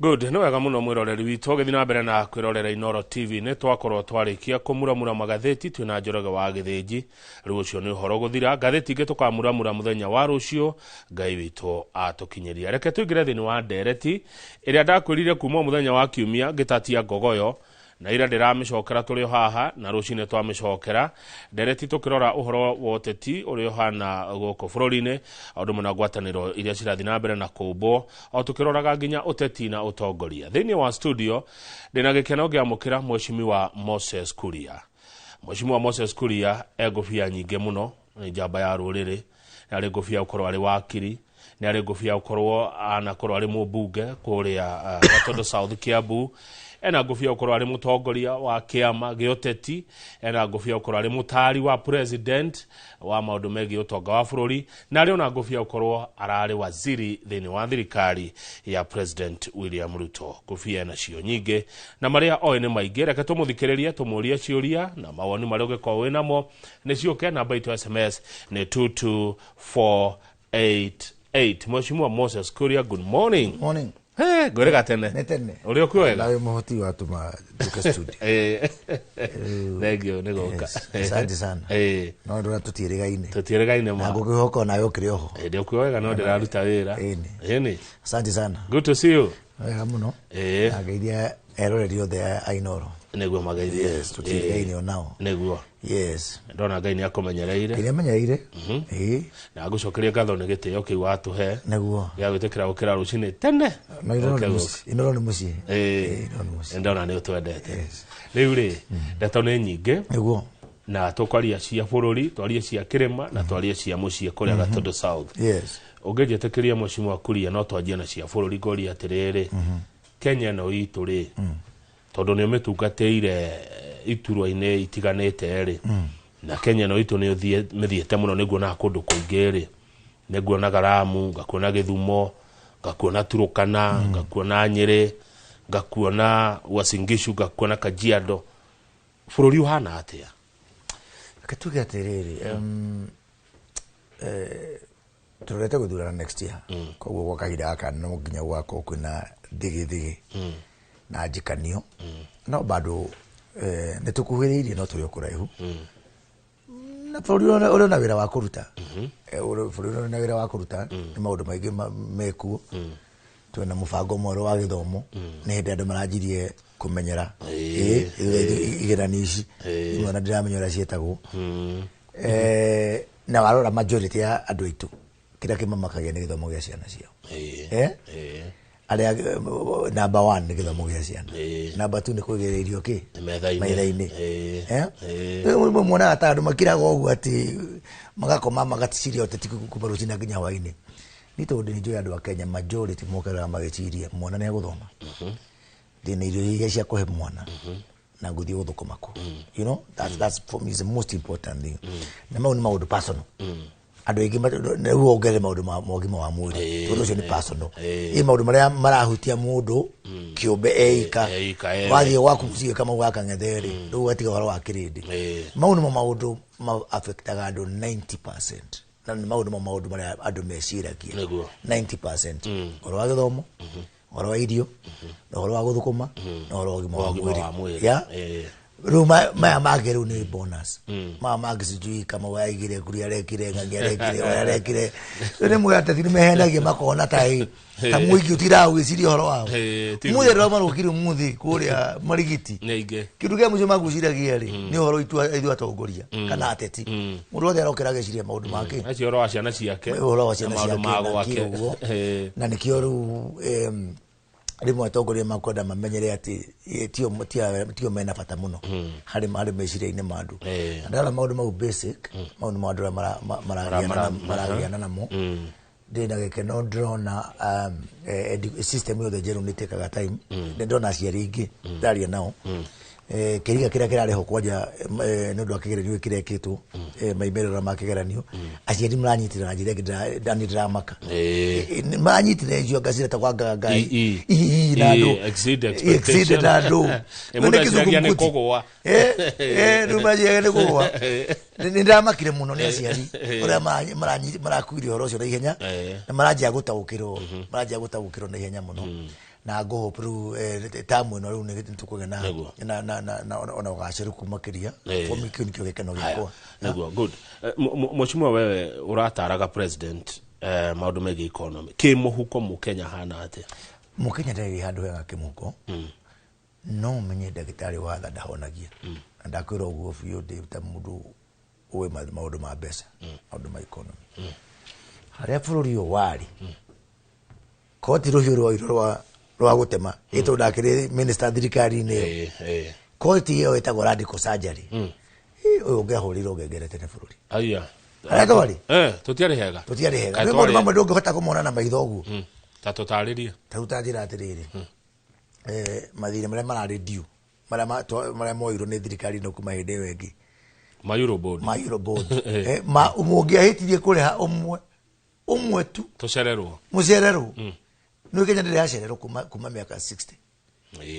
Good, nĩ wega mũno mwĩroreri witũ ũgĩthiĩ na mbere na kwĩrorera Inooro TV. Nĩ twakorwo twarĩkia kũmuramura magathĩti twĩna Njoroge wa Gĩthĩnji. Rĩu ũcio nĩ ũhoro gũthira. Ngathĩti ingĩ tũkamuramura mũthenya wa rũciũ Ngai witũ atũkinyĩria. Reke tũingĩre thĩinĩ wa ndereti ĩrĩa ndakwĩrire kuma mũthenya wa kiumia ngĩtatia ngogoyo na ira ndĩramĩcokera tũrĩ o haha na rũcinĩ twamĩcokera ndereti tũkĩrora ũhoro wa ũteti ũrĩa ũhana gũkũ bũrũri-inĩ o ũndũ ũmwe na ngwatanĩro iria cirathiĩ na mbere na kũmbwo o tũkĩroraga nginya ũteti na ũtongoria. Thĩinĩ wa studio ndĩna gĩkeno ngĩamũkĩra Mheshimiwa Moses Kuria. Mheshimiwa Moses Kuria e ngũbia nyingĩ mũno, nĩ njamba ya rũrĩrĩ, nĩ arĩ ngũbia gũkorwo arĩ wakiri, nĩ arĩ ngũbia gũkorwo anakorwo arĩ mũmbunge kũrĩa Gatondo South Kiambu, ena ngũbia gũkorwo arĩ mũtongoria wa kĩama gĩa ũteti, ena ngũbia gũkorwo arĩ mũtari wa president wa maũndũ megiĩ ũtonga wa bũrũri, na arĩ ona ngũbia gũkorwo ararĩ waziri thĩinĩ wa thirikari ya President William Ruto. Ngũbia ena cio nyingĩ na marĩa oĩ nĩ maingĩ. Reke tũmũthikĩrĩrie, tũmũrie ciũria na mawoni marĩa ũngĩkorwo wĩ namo nĩ ciũke. Namba itũ ya SMS nĩ 22488. Mheshimiwa Moses Kuria, good morning. Morning. Hey, ngwĩrĩga tene. Nĩ tene. Ũrĩ okuo wega? Nawe mũhoti watũma nduke studio. Thank you nĩ gũka. Yes, asante sana. No ndũra tũtiĩrĩgaine. Tũtiĩrĩgaine Na ma. ngũkĩhoka onawe ũkĩrĩ oho. Ndĩ okuo wega no ndĩraruta wĩra. Ĩni. Ĩni. Asante sana. Good to see you. Wega mũno. Na ngeithia eroreri othe a Inooro. Nĩguo mageithie. Yes, tũtiĩrĩgaine onao. Nĩguo. Yes. Ndona Ngai nĩ akũmenyereire. Ngai nĩamenyereire. Ĩĩ. Na ngũcokeria ngatho nĩ gĩtĩo kĩu watũhe. Nĩguo. Gĩa gwĩtĩkĩra gũkĩra rũcinĩ tene. No Inooro Ũke nĩ gũkũ. mũciĩ. Inooro nĩ mũciĩ. Ĩĩ, Inooro nĩ mũciĩ. Ndona nĩ ũtwendete. Rĩu rĩ, ndeto nĩ nyingĩ. Nĩguo. Na tũkwaria cia bũrũri, twarie cia kĩrĩma na twarie cia mũciĩ kũrĩa Gatondo South. Yes. Ũngĩnjĩtĩkĩria Mheshimiwa Kuria, no twanjie na cia bũrũri ngũrie atĩrĩrĩ, Kenya ĩno itũ rĩ, tondũ nĩ ũmĩtungatĩire iturwa-inĩ itiganĩte rĩ, na Kenya ĩno itũ nĩ mĩthiĩte mũno, nĩ nguonaga kũndũ kũingĩ rĩ, nĩ nguonaga Lamu, ngakuona Gĩthumo, ngakuona Turukana, ngakuona Nyĩrĩ, ngakuona Uasin Gishu, ngakuona Kajiado. Bũrũri ũhana atĩa? Reke tuge atĩrĩrĩ, tũrorete gũthurana next year, koguo gwa kahinda gaka no nginya gũgakorwo kwĩna thĩgĩ na njikanio, no bado nĩ tũkuhĩrĩirie no tũrĩ o kũraihu na bũrũri ũrĩ na wĩra wa kũruta. Bũrũri ũrĩ na wĩra wa kũruta, nĩ maũndũ maingĩ mekuo. Twĩna mũbango mwerũ wa gĩthomo, nĩ hĩndĩ andũ maranjirie kũmenyera. Igeranio ici imwe ona ndiramenya ũrĩa ciĩtagwo. Na warora majority ya andũ aitũ, kĩrĩa kĩmamakagia nĩ gĩthomo gĩa ciana ciao. Arĩa number 1 nĩ gĩthomo gĩa ciana, number 2 nĩ kũigĩrĩra irio kĩ Metha-inĩ. Metha-inĩ. Rĩu rĩmwe muonaga ta andũ makiraga ũguo atĩ magakoma magaciria ũteti kuma rũcinĩ nginya hwainĩ. Nĩ tondũ nĩ njũĩ andũ a Kenya majority mokĩraga magĩciria mwana nĩ agũthoma, ndĩna irio iria cia kũhe mwana na ngũthiĩ gũthũkũma kũ. You know, that's for me is the most important thing. Na mau nĩ maũndũ personal. Andũ aingĩ rĩu wongerere maũndũ ma ũgima wa mwĩrĩ, tondũ ũcio nĩ personal. Ĩ maũndũ marĩa marahutia mũndũ kĩũmbe eika, Eika, ewe. Wathiĩ gwaku mũciĩ kama gwa Kang'ethe rĩ, rĩu ũgatiga ũhoro wa kĩrĩndĩ. Mau nĩmo maũndũ ma affectaga andũ 90%, na nĩ maũndũ ma maũndũ marĩa andũ meciragia. 90%, ũhoro wa gĩthomo, ũhoro wa irio, na ũhoro wa gũthũkũma, na ũhoro wa ũgima wa Ũgima wa mwĩrĩ. mwĩrĩ. Yeah? Rĩu maya mangĩ rĩu nĩ bonus. Maya mangĩ sijui kama waigire kũrĩa arekire, ng'ang'i arekire, ũrĩa arekire. Rĩu nĩ mwĩra ateti nĩ mehenagia makona ta ĩ, ta mũingĩ ũtindaga gwĩciria ũhoro wao. Tiguo. Mũthĩ andũ arĩa marũkire ũmũthĩ kũrĩa Marigiti. Nĩ aingĩ. Kĩndũ kĩa mũico magwĩciragia rĩ, nĩ ũhoro ithuĩ atongoria kana ateti. Mũndũ wothe arokĩra ageciria maũndũ make. Acio ũhoro wa ciana ciake. Ũhoro wa ciana Na maũndũ ciake ma na gwake. kĩ ũguo. Na nĩkĩo rĩu, rĩmwe atongoria makwenda mamenyere atĩ, tio mena bata mũno harĩ meciria-inĩ ma andũ. Na ndarora maũndũ mau basic, mau nĩ maũndũ marĩa maragiana namo. Ndĩna gĩkeno ndĩrona, system yothe njerũ nĩ ĩtĩkaga time. Nĩ ndĩrona aciari aingĩ ndaria nao. Kĩriga kĩrĩa kĩrarĩhwo kwanja, nĩ ũndũ wa kĩgeranio gĩkĩ kĩrekĩtwo, maimĩrĩro ma kĩgeranio, aciari maranyitĩrĩra na njĩra ĩngĩ nĩ ndĩramaka. Maranyitĩrĩra icio anga cireta kwa nganga. I, na andũ. Exceed Exceed expectation. na andũ. Mũndũ Nĩ aciragia nĩ kĩzungumkuti. kũgũa. Rĩu manjĩraga nĩ kũgũa. Nĩ ndĩramakire mũno nĩ aciari ũrĩa marakuire ũhoro ũcio na ihenya, na maranjia gũtaũkĩrwo, maranjia gũtaũkĩrwo na ihenya mũno. Na ngũhope rĩu tamu ĩno rĩu nĩ tũkũgĩa na Nĩguo. na ona ũgacĩru makiria. For me, kĩu nĩkĩo gĩkeno Haya, gĩakwa. Nĩguo, good. Mheshimiwa, wewe ũrataraga president maũndũ megiĩ economy, kĩmũhuko mũkenya hana atĩa? Mũkenya ndarĩ handũ hega kĩmũhuko. No ũmenye ndagĩtarĩ wa tha ndahonagia, na ndakwĩra ũguo biũ ndĩ ta mũndũ ũĩ maũndũ ma mbeca, maũndũ ma economy, harĩa bũrũri ũyũ warĩ koti rũhiũ rwoirwo rwa gũtema ĩ tondũ ndakĩrĩ minister thirikari-inĩ ĩyo. Koti ĩyo ĩtagwo radical surgery. Ĩ, ũyũ ũngĩahũrĩirwo ngengere tene bũrũri Aya. harĩa twarĩ. Tũtiarĩ hega. Tũtiarĩ hega. Kaĩ Nĩ maũndũ twarĩ- mamwe ndũngĩhota kũmona na maitho ũguo. Ta tũtarĩrie. Ta rĩu ta njĩra atĩrĩrĩ, mathirĩ marĩa mararĩ due, marĩa marĩa moirwo nĩ thirikari ĩno kuma hĩndĩ ĩyo ĩngĩ, ma Eurobond. Ma Eurobond. Ma mũngĩahĩtirie kũrĩha ũmwe ũmwe tu, tũcererwo. Mũcererwo. Nĩ Kenya ndĩrĩ yacererwo kuma mĩaka 60.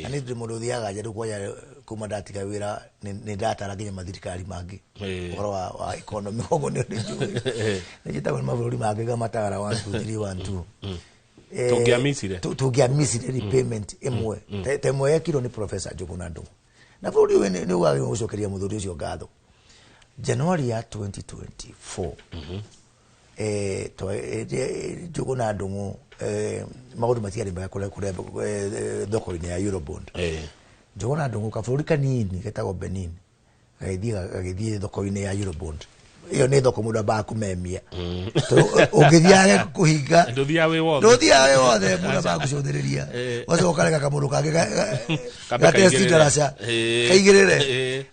Na nĩ ndĩ mũndũ ũthiaga nja rĩu kwanja kuma ndatiga wĩra, nĩ ndatara nginya mathirikari mangĩ ũhoro wa economy, koguo nĩ njũĩ nĩ njĩtagwo nĩ mabũrũri mangĩ ngamatara 1 2 3 1 2. Tũngĩamicire. Tũngĩamicire repayment ĩmwe ta ĩmwe yekirwo nĩ Professor Njũgũna Ndung'u, na bũrũri ũyũ nĩ wagĩrĩirwo gũcokeria mũthuri ũcio ngatho. January ya 2024, Njũgũna Ndung'u, maũndũ matiarĩ mega kũrĩa thoko-inĩ ya Eurobond. Njũgũna Ndung'u, kabũrũri kanini getagwo Benin gagĩthiĩ thoko-inĩ ya Eurobond. Ĩyo nĩ thoko mũndũ ambaga kũmemia. Tondũ ũngĩthiĩ age kũhinga, Ndũthiaga wĩ wothe. Ndũthiaga wĩ wothe, mũndũ ambaga gũcũthĩrĩria, ũgacoka ũkareka kamũndũ kangĩ Kambe gatesti kaigĩrĩre. ndaraca kaigĩrĩre.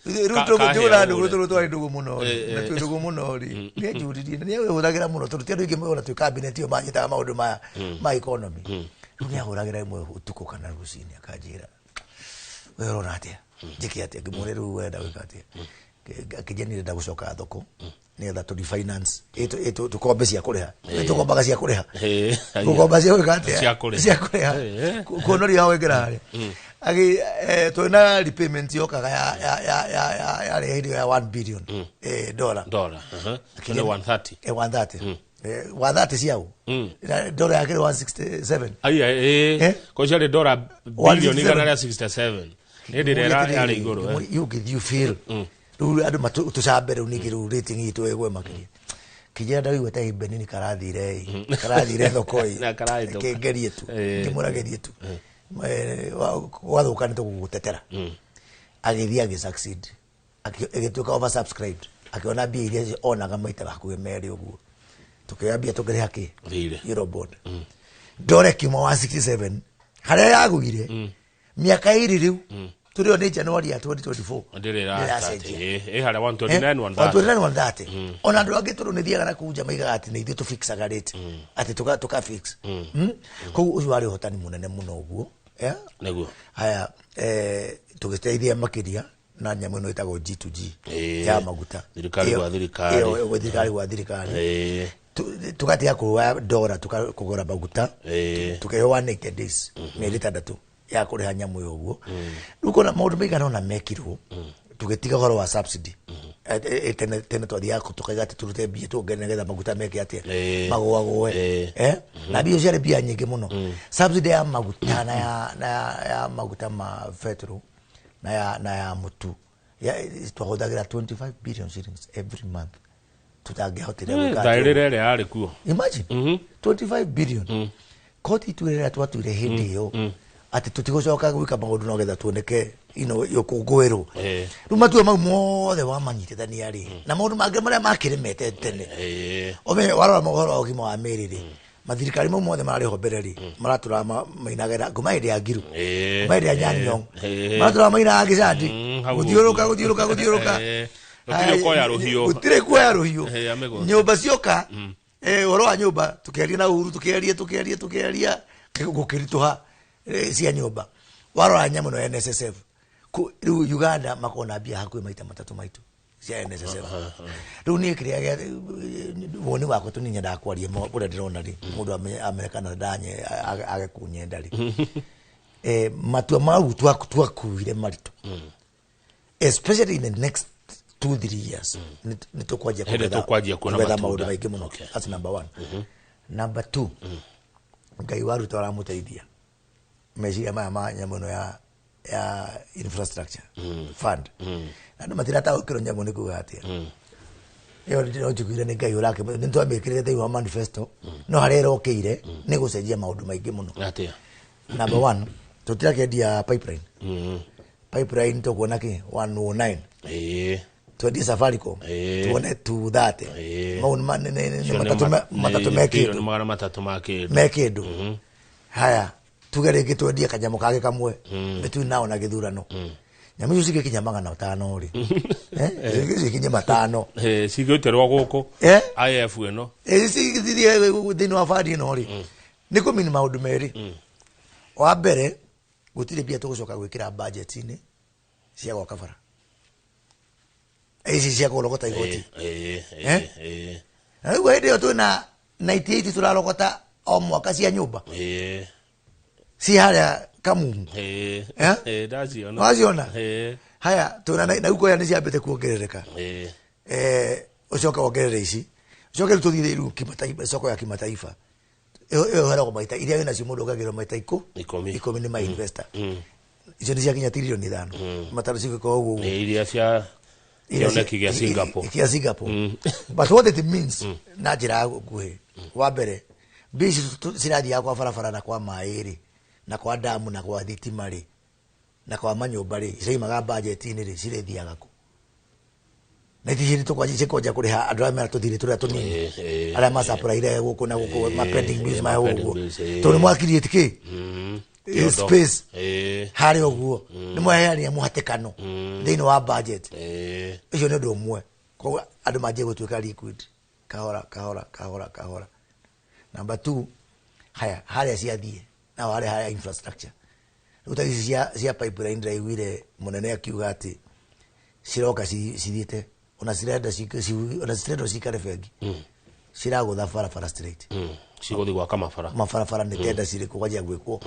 Rĩu Kahĩa Njũgũna Ndung'u ũgũre. tondũ twarĩ ndũgũ mũno rĩ, na twĩ ndũgũ mũno rĩ, nĩ anjũririe, na nĩ ahũthagĩra mũno tondũ ti andũ aingĩ ona twĩ cabinet ĩyo manyitaga maũndũ maya ma economy. Rĩu nĩ ahũragĩra rĩmwe ũtukũ kana rũcinĩ, akanjĩra, "We ũrona atĩa, njĩke atĩa?" Ngĩmwĩra, "Rĩu wenda gwĩka atĩa?" Akĩnjĩra, "Nĩ ndĩrenda gũcoka thoko nĩgetha tũ refinance, tũkombe cia kũrĩha." Tũkombaga cia kũrĩha. Aya. Gũkomba cia gwĩka atĩa? Cia kũrĩha. Cia kũrĩha. Kuonoria hau ĩngĩra harĩa Agi, twĩna repayment yokaga ya yarĩ hĩndĩ ĩyo ya 1 billion dollar. Dollar. Nĩ 130. 130. 130 ciao. Na dollar yakĩrĩ 167. Aya. Eh? Ko ciarĩ dora bilioni 167. 167 hĩndĩ ĩrĩa yarĩ igũrũ. Ũngĩthiĩ fail rĩu andũ tũcambe rĩu ningĩ rĩu rating itũ ĩgwe makĩria. Kĩnjĩra, ndaigua ta Benin karathire ĩ karathire thoko ĩ. Na karahĩtũka. Kĩngerie tu. Ngĩmũragerie tu. Gwathũka nĩ tũgũgũtetera. Agĩthiĩ agĩ succeed. Ĩgĩtuĩka oversubscribed, akĩona mbia iria onaga maita hakuhĩ merĩ ũguo. Tũkĩoya mbia tũkĩrĩha kĩ? Thirĩ. Eurobond. Ndora ĩkiuma 167 harĩa yagũire mĩaka ĩrĩ rĩu tũrĩo nĩ January ya 2024. Ndĩrĩ Ndĩracenjia. ĩ harĩa 129 130. 129 130. Ona andũ angĩ tondũ nĩ thiaga na kũu nja maigaga atĩ nĩ ithuĩ tũfixaga rate, atĩ tũka fix. Koguo ũcio warĩ ũhotani mũnene mũno ũguo. Yeah? Nĩguo. Haya, tũgĩteithia makĩria na nyamũ ĩno ĩtagwo G2G ya maguta. Thirikari gwa thirikari. Ĩyo, thirikari gwa thirikari. Tũgatiga kũgũra ndora kũgũra maguta. Tũkĩheo 180 days, mĩeri 6 ya kũrĩha nyamũ ĩyo ũguo. Rĩu kona maũndũ maigana ũna mekirwo, tũgĩtiga ũhoro wa subsidy. Tene tene twathiaga tũkaiga atĩ tũrute mbia tuongerere nĩgetha maguta meke atĩa? Magũagũe. Na mbia icio ciarĩ mbia nyingĩ mũno. Subsidy ya maguta na ya maguta ma petrol na ya mũtu twahũthagĩra 25 billion shillings every month tũtangĩahotire gwĩka atĩ Thaĩrĩra ĩrĩa yarĩ kuo. Imagine 25 billion. Koti itua rĩrĩa twatuire hĩndĩ ĩyo atĩ tũtigũcoka gwĩka maũndũ no getha tuoneke ũkũngũĩrwo. Rĩu matua mau mothe wamanyitithania rĩ, na maũndũ mangĩ marĩa makĩrĩmete tene, ũmenye warora ũhoro wa ũgima wa mĩĩrĩ rĩ, mathirikari mau mothe mararĩ ho mbere rĩ, maratũra mainagĩra kuma hĩndĩ ya Ngiru, kuma hĩndĩ ya Nyanyong, maratũra mainaga gĩcandi. Hau gũthiũrũka, ũguo. Gũthiũrũka, gũthiũrũka. Gũtirĩ kuoya rũhiũ. Gũtirĩ kuoya rũhiũ. Ya mĩgũnda. Nyũmba cioka, ũhoro wa nyũmba tũkĩaria na Uhuru, tũkĩaria, tũkĩaria, tũkĩaria, gũkĩritũha, cia nyũmba. Warora nyamũ ĩno ya NSSF, rĩu Uganda makona mbia hakuhĩ maita matatũ maitũ cia NSSF. Rĩu niĩ kĩrĩa woni wakwa tu, niĩ nyendaga kwaria ũrĩa ndĩrona rĩ, mũndũ amenye kana ndanye age kũnyenda rĩ, matua mau twakuire maritũ, especially in the next 2-3 years nĩ tũkwanjia Hĩndĩ tũkwanjia kuona kũgetha matunda. maũndũ maingĩ mũno. That's number one. Number two, Ngai wa Ruto aramũteithia. Meciria maya ma nyamũ ĩno ya infrastructure fund, andũ matirataũkĩrwo nyamũ nĩ kuga atĩa. Ĩyo no njugire nĩ Ngai ũrake nĩ twamĩkĩrĩte thĩinĩ wa manifesto, no harĩa ĩrokĩire nĩ gũcenjia maũndũ maingĩ mũno. Atia? Number one, tũtirakĩendia pipeline. Pipeline tũkuona kĩ 109. Twendie Safaricom, tuone 230. Mau nĩ Icio nĩ matatũ matatũ nĩ me bilioni kĩndũ. 300 ma kĩndũ. Me kĩndũ. Haya, tuge rĩngĩ twendie kanyamũ kangĩ kamwe between now na gĩthurano, nyamũ icio cigĩkinya 500 rĩ, cikinye 500. Cigĩterwo gũkũ. Eh? IF ĩno. Cithiĩ thĩinĩ wa bandi ĩno rĩ, nĩ kũmini maũndũ merĩ. Wa mbere, gũtirĩ mbia tũgũcoka gwĩkĩra budget-inĩ cia gwaka bara ici cia kũrogota igoti. Eh? Na rĩu hĩndĩ ĩyo twĩna 98 tũrarogota o mwaka cia nyũmba ci harĩa Kamumu. Eh? Ndaciona. Waciona? Haya, twĩna na rĩu kwaya nĩ ciambĩte kuongerereka. Ũcoke wongerere ici, ũcoke rĩu tũthiĩ rĩu kimataifa, soko ya kimataifa ĩyo ĩyo ĩheagwo maita iria wĩnacio mũndũ ongagĩrĩrwo maita 10. 10 nĩ ma investor. Icio nĩ ciakinya 5 trillion mataro cigĩkorwo ũguo ũguo. Iria cia Iria kĩoneki gĩa Singapore. Kĩa Singapore. But what it means na njĩra ya nguhĩ, wa mbere, mbia ici cirathiaga kwa barabara na kwa maĩ rĩ, na kwa damu na kwa thitima rĩ, na kwa manyũmba rĩ, ciraimaga budget-inĩ rĩ, cirĩthiaga kũ? Na ici hĩndĩ tũkwanjia cikwanja kũrĩha andũ arĩa mena tũthirĩ tũrĩa tũnini, arĩa macapũraire gũkũ na gũkũ, ma pending bills ma ma pending ũguo, bills, tondũ nĩ mwakiriate kĩ Kĩondo. space harĩa ũguo, nĩ mwaheania mũhatĩkano thĩinĩ wa budget. Ũcio nĩ ũndũ ũmwe. Koguo andũ manjie gũtuĩka liquid kahora kahora kahora kahora. Number two, haya harĩa ciathiĩ nao harĩa harĩa infrastructure rĩu ta ici cia pipeline, ndĩraiguire mũnene akiuga atĩ ciroka cithiĩte ona cirenda ona cirendwo cikare bengi, ciragũtha barabara straight. Cigũthiĩ gwaka mabara. Mabarabara nĩ tenda cirĩkũ kwanjia gwĩkwo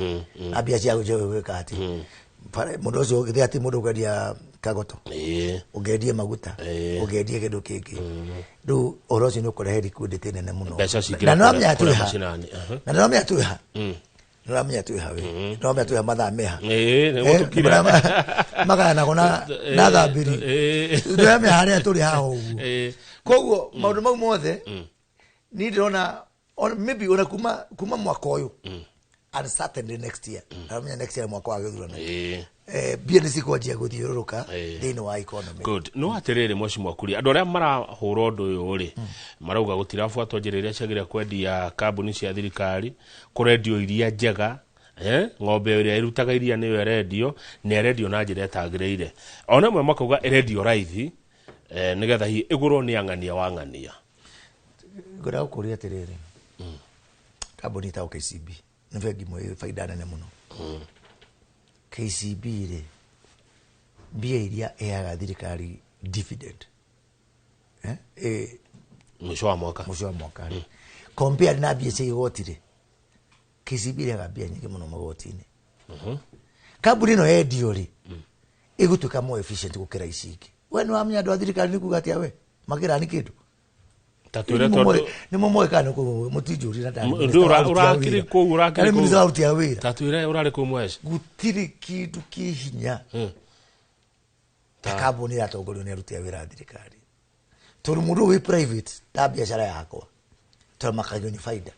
na mbia cia gwĩka atĩ mũndũ ũcio githĩ atĩ mũndũ ũkwendia kagoto, ũngĩendie maguta, ũngĩendie kĩndũ kĩngĩ, rĩu ũhoro ũcio nĩ ũkũrehe liquidity nene mũno. Mbeca cingĩre Na nĩũramenya kũrĩa twĩ ha. macinani. Na nĩũramenya twĩ ha, nĩũramenya twĩ ha we, nĩũramenya twĩ ha mathaa meha. Nĩguo tũkire. Magayanagwo na thambiri. Nĩũramenya harĩa tũrĩ haha ũguo. Koguo maũndũ mau mothe niĩ ndĩrona maybe ona kuma mwaka ũyũ and certainly next year, aramenya next year mwaka wa gĩthurano, mbia nĩ cikwanjia gũthiũrũrũka thĩinĩ wa economy. Good. No atĩrĩrĩ, mheshimiwa Kuria, andũ arĩa marahũra ũndũ ũyũ rĩ, marauga gũtirabuatwo njĩra ĩrĩa ciagĩrĩire kwendia kambuni cia thirikari, kũrendio iria njega, ng'ombe ĩrĩa ĩrutaga iria nĩyo ĩrendio, na ĩrendio na njĩra ĩtagĩrĩire. Ona amwe makauga ĩrendio raithi, nĩgetha hihi ĩgũrwo nĩ ang'ania wa ng'ania. Ngwenda gũkũria atĩrĩrĩ, kambuni ĩtagwo KCB nĩ bengi ĩmwe ĩ baida nene mũno. KCB rĩ, mbia iria ĩheaga thirikari dividend, Mũico wa mwaka. Mũico wa mwaka rĩ, compared na mbia cia igoti rĩ, KCB ĩrĩhaga mbia nyingĩ mũno magoti-inĩ. Kambuni ĩno yendio rĩ, ĩgũtuĩka more efficient gũkĩra ici ingĩ. We nĩ wamenya andũ a thirikari nĩ kuga atĩa we makĩrani kĩndũ. Ta twĩre tondũ Nĩ mũmoĩ kana nĩ mũtinjũri na Ndũ ũrakĩrĩ kũu, ũrakĩrĩ ndarĩ kũu. Minister wa aruti a wĩra. Ta twĩre ũrarĩ kũu mweci. Gũtirĩ kĩndũ kĩ hinya ta kambuni ĩratongorio nĩ aruti a wĩra a thirikari, tondũ mũndũ ũyũ wĩ private ta biacara yakwa twamakagio nĩ baida,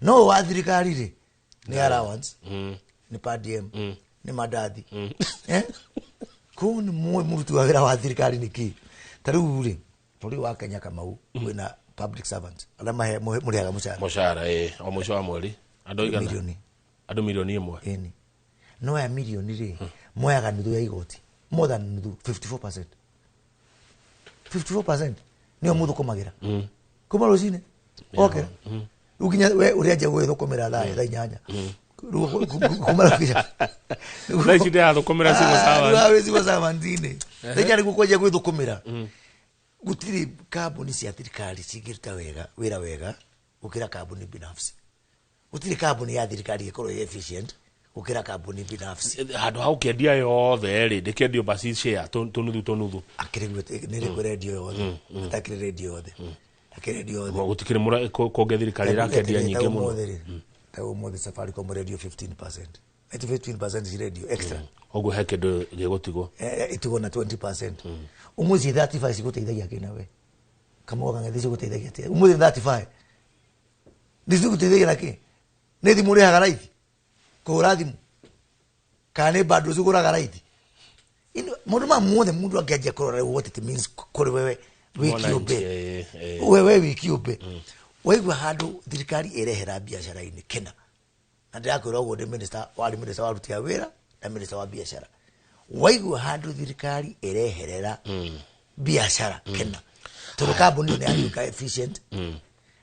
no ũyũ wa thirikari rĩ, nĩ allowance, nĩ per diem, nĩ mandathi. Kũu nĩ mũĩ mũruti wa wĩra wa thirikari nĩ kĩ. Ta rĩu rĩ, bũrũri wa Kenya, Kamau, kwĩna public servants arĩa mũrĩhaga mũcara. Mũcara, o mũico wa mweri. Andũ aigana? Milioni. Andũ 1 milioni. Ĩni, no aya milioni rĩ, moyaga nuthu ya igoti, more than nuthu, 54%, 54% nĩo mũthũkũmagĩra kuma rũcinĩ okĩra rĩu nginya we ũrĩanjia gwĩthũkũmĩra thaa 8. Rĩu kuma rũkinya Thaa ici ndĩrathũkũmĩra civil servant. Rĩu civil servant-inĩ thaa 8 nĩguo kwanjia gwĩthũkũmĩra. Gũtirĩ kambuni cia thirikari cingĩruta wega wĩra wega gũkĩra kambuni binafsi. Gũtirĩ kambuni ya thirikari ĩkorwo ĩ efficient gũkĩra kambuni binafsi. Handũ ha ũkĩendia yothe rĩ, ndĩkĩendio basi share tũnuthu tũnuthu. Akĩrĩ nĩ rĩkũ rendio yothe atakĩrĩ rendio yothe akĩrĩ rendio yothe? Gũtikĩrĩ kũngĩ thirikari ĩrakĩendia nyingĩ mũno. Ũmũthĩ rĩ, ta ũmũthĩ Safaricom radio 15%. 15% cirendio extra. Ũguo he kĩndũ gĩgũtigwo. Itigo na 20%. Umuthi 35 cigũteithagia kĩna we kamũga kang'ethe cigũteithagia atĩa umuthi 35 ndicigũteithagia na kĩ? Nĩ thimũ ũrĩhaga raithi kũhũra thimũ kana nĩ bundles ũgũraga raithi? Maũndũ maya mothe mũndũ angĩanjia kũrora what it means kũrĩ wewe wĩ kĩũmbe. Wewe wĩ kĩũmbe waigua handũ thirikari ĩrehera biacara-inĩ kena, na ndĩrakwĩra ũguo ndĩ minister, warĩ minister wa aruti a wĩra na minister wa biacara, waigua handũ thirikari ĩreherera biacara kena, tondũ kambuni ĩyo nĩ yatuĩka efficient,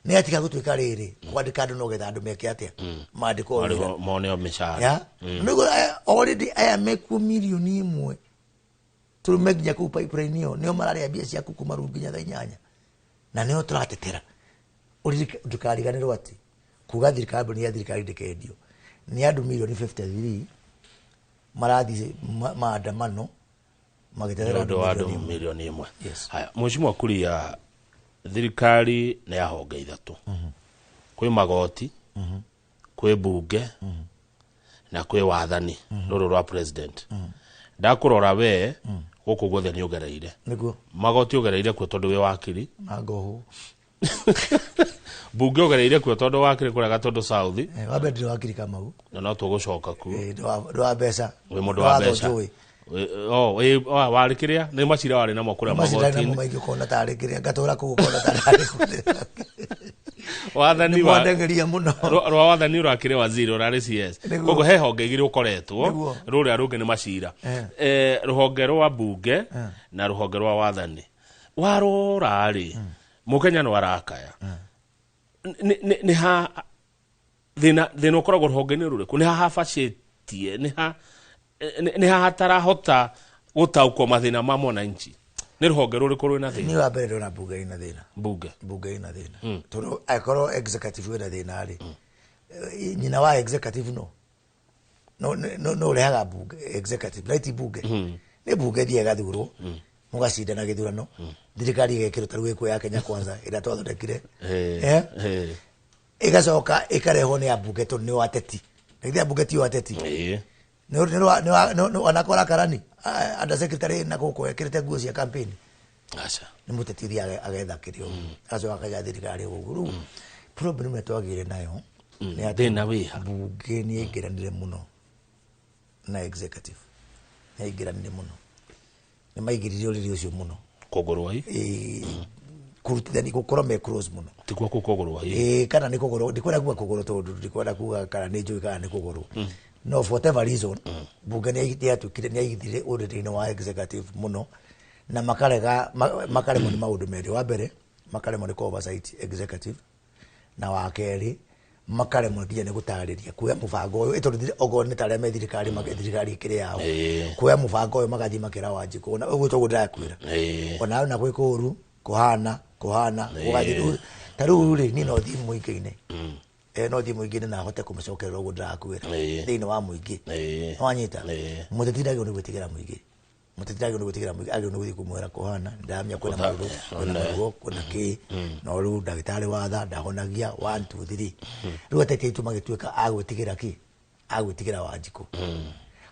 nĩ yatiga gũtuĩka rĩrĩ kwandĩka andũ no getha andũ meke atĩa, mandĩkwo wĩra. Marĩho mone mĩcara. Ya nĩguo already aya mekuo 1 million tondũ me nginya kũu pipeline ĩyo nĩo mararĩa mbia ciaku kuma rĩu nginya thaa 8, na nĩo tũratetera. Ndũkariganĩrwo atĩ kuga thirikari ya thirikari ndĩkendio nĩ andũ 53 million marathiĩ maandamano magĩtetera nĩ ũndũ wa andũ 1 million. 1 million. Yes. Haya, Mheshimiwa Kuria, thirikari nĩ ya honge ithatũ: kwĩ magoti, kwĩ bunge na kwĩ wathani rũrũ rwa president. Ndakũrora we gũkũ guothe nĩ ũgereire. Nĩguo. Magoti ũgereire kuo tondũ wĩ wakiri. Na ngohwo. Bunge ũgereire kuo tondũ wakiri kũrĩa Gatũndũ South. Wa mbere ndĩ wakiri Kamau. Na no tũgũcoka kuo. Ndĩ wa mbeca. Wĩ mũndũ wa Watho mbeca. njũĩ. Warĩ kĩrĩa nĩ macira warĩ namo kũrĩa macindano magoti-inĩ. Maingĩ ũkona tarĩ kĩrĩa ngatũra kũu ũkona tarĩ wathani wa mwandengeria mũno. Rwa wathani ũrakĩrĩ waziri, ũrarĩ CS. Nĩguo. Koguo he honge igĩrĩ ũkoretwo. Nĩguo. Rũrĩa rũngĩ nĩ macira. Rũhonge rwa bunge na rũhonge rwa wathani warora rĩ, mũkenya no arakaya. Nĩ ha thĩna ũkoragwo rũhonge-inĩ rũrĩkũ? Nĩ ha habacĩtie? Nĩ ha hatarahota gũtaũkwo mathĩna ma mwananchi? Nĩ rũhonge rũrĩkũ rwĩna thĩna? Niĩ wa mbere ndona bunge ina thĩna. Bunge. Bunge ina thĩna tondũ angĩkorwo executive ĩna thĩna rĩ, nyina wa executive no ũrehaga bunge executive na ti bunge, nĩ bunge ĩthiaga ĩgathurwo, mũgacindana gĩthurano, thirikari ĩgekĩrwo ta rĩu ĩkuo ya Kenya Kwanza ĩrĩa twathondekire. Ĩgacoka ĩkarehwo nĩ ambunge tondũ nĩ ateti, na githĩ ambunge ti o ateti? Onakora karani under secretary na gũkũ ekĩrĩte nguo cia campaign. Aca. Nĩ mũteti ũthiaga agetha kĩrĩa ũguo, agacoka akaiga thirikari ũguo. Rĩu problem ĩrĩa twagĩire nayo nĩ atĩ Thĩna wĩha? Bunge nĩ yaingĩranire mũno na executive, nĩ yaingĩranire mũno, nĩ maingĩrire ũrĩrĩ ũcio mũno. Kũgũrwo i. Kũrutithania gũkorwo me close mũno. Tikuo kũu kũgũrwo i. Kana nĩ kũgũrwo, ndikwenda kuga kũgũrwo tondũ ndikwenda kuga kana nĩ njũĩ kana nĩ kũgũrwo, no for whatever reason bunge nĩ yatuĩkire nĩ yaigithire ũrĩrĩ-inĩ wa executive mũno na makarega makaremwo nĩ maũndũ merĩ. Wa mbere, makaremwo nĩ kũ oversight executive, na wa kerĩ, makaremwo nginya nĩ gũtarĩria kuoya mũbango ũyũ, tondũ okorwo nĩ ta arĩa me thirikari, thirikari ĩkĩrĩ yao, kuoya mũbango ũyũ magathiĩ makĩra Wanjikũ na ũguo toguo ndĩrakwĩra. Ona na gwĩ kũũru kũhana kũhana gũgathiĩ ta rĩu rĩ, niĩ no thiĩ mũingĩ-inĩ, no thiĩ mũingĩ-inĩ na hote kũmacokerera ũguo ndĩrakwĩra thĩinĩ wa mũingĩ. Wanyita? Mũteti ndagĩrĩirwo nĩ gwĩtigĩra mũingĩ, mũteti ndagĩrĩirwo nĩ gwĩtigĩra mũingĩ, agĩrĩirwo nĩ gũthiĩ kũmwĩra kũhana ndamenya kwĩna maũndũ, kwĩna maruo, kwĩna kĩ, no rĩu ndagĩtarĩ watha ndahonagia 1 2 3. Rĩu ateti aitũ magĩtuĩka a gwĩtigĩra kĩ, a gwĩtigĩra Wanjikũ.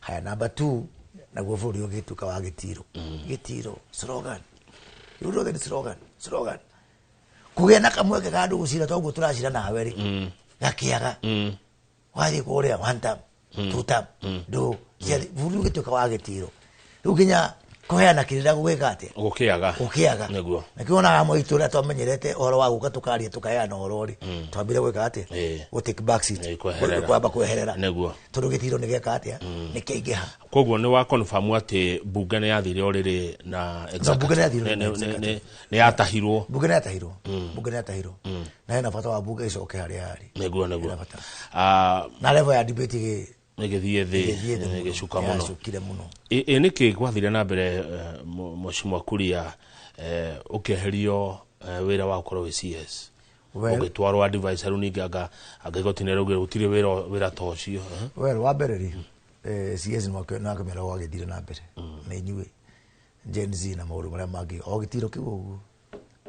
Haya, number 2, naguo bũrũri ũgĩtuĩka wa gĩtiro, gĩtiro, slogan, rĩu rĩothe nĩ slogan, slogan. Kũgĩa na kamweke ka andũ gũcira toguo tũracira nawe rĩ, gakĩaga. Wathiĩ kũrĩa one term, two term, ndũ ciathi, bũrũri ũgĩtuĩka wa gĩtiro. Rĩu nginya kũheana kĩrĩra gũgĩka atĩa? Gũkĩaga. Gũkĩaga. Nĩguo. Nakĩo onaga mwaitu ũrĩa twamenyerete ũhoro wa gũka tũkaria tũkaheana ũhoro rĩ, twambire gwĩka atĩa? Gũ take back seat. Kweherera. Kwamba kweherera. Nĩguo. Tondũ gĩtiro nĩ gĩeka atĩa? Nĩ kĩaingĩha. Koguo nĩ wa confirm atĩ bunge nĩ yathire ũrĩrĩ na bunge nĩ yathire ũrĩrĩ na executive. Nĩ yatahirwo. Bunge nĩ yatahirwo, bunge nĩ yatahirwo, na hena bata wa bunge ĩcoke harĩa yarĩ. Nĩguo. Hena bata. Na level ya debate ĩgĩthiĩ thĩ. Ĩgĩthiĩ thĩ mũno. Ĩgĩcuka mũno. Yacukire mũno. Ĩ nĩkĩ gwathire na mbere, Mheshimiwa Kuria, ũkĩeherio wĩra wa gũkorwo wĩ CS, Well- ũgĩtwarwo advisor? Rĩu ningĩ anga igoti nĩ raugire gũtirĩ wĩra ta ũcio, eh? Well, wa mbere rĩ, CS nĩwakĩmera gwagĩthire na mbere na inyuĩ Gen Z na maũndũ marĩa mangĩ o gĩtiro kĩu ũguo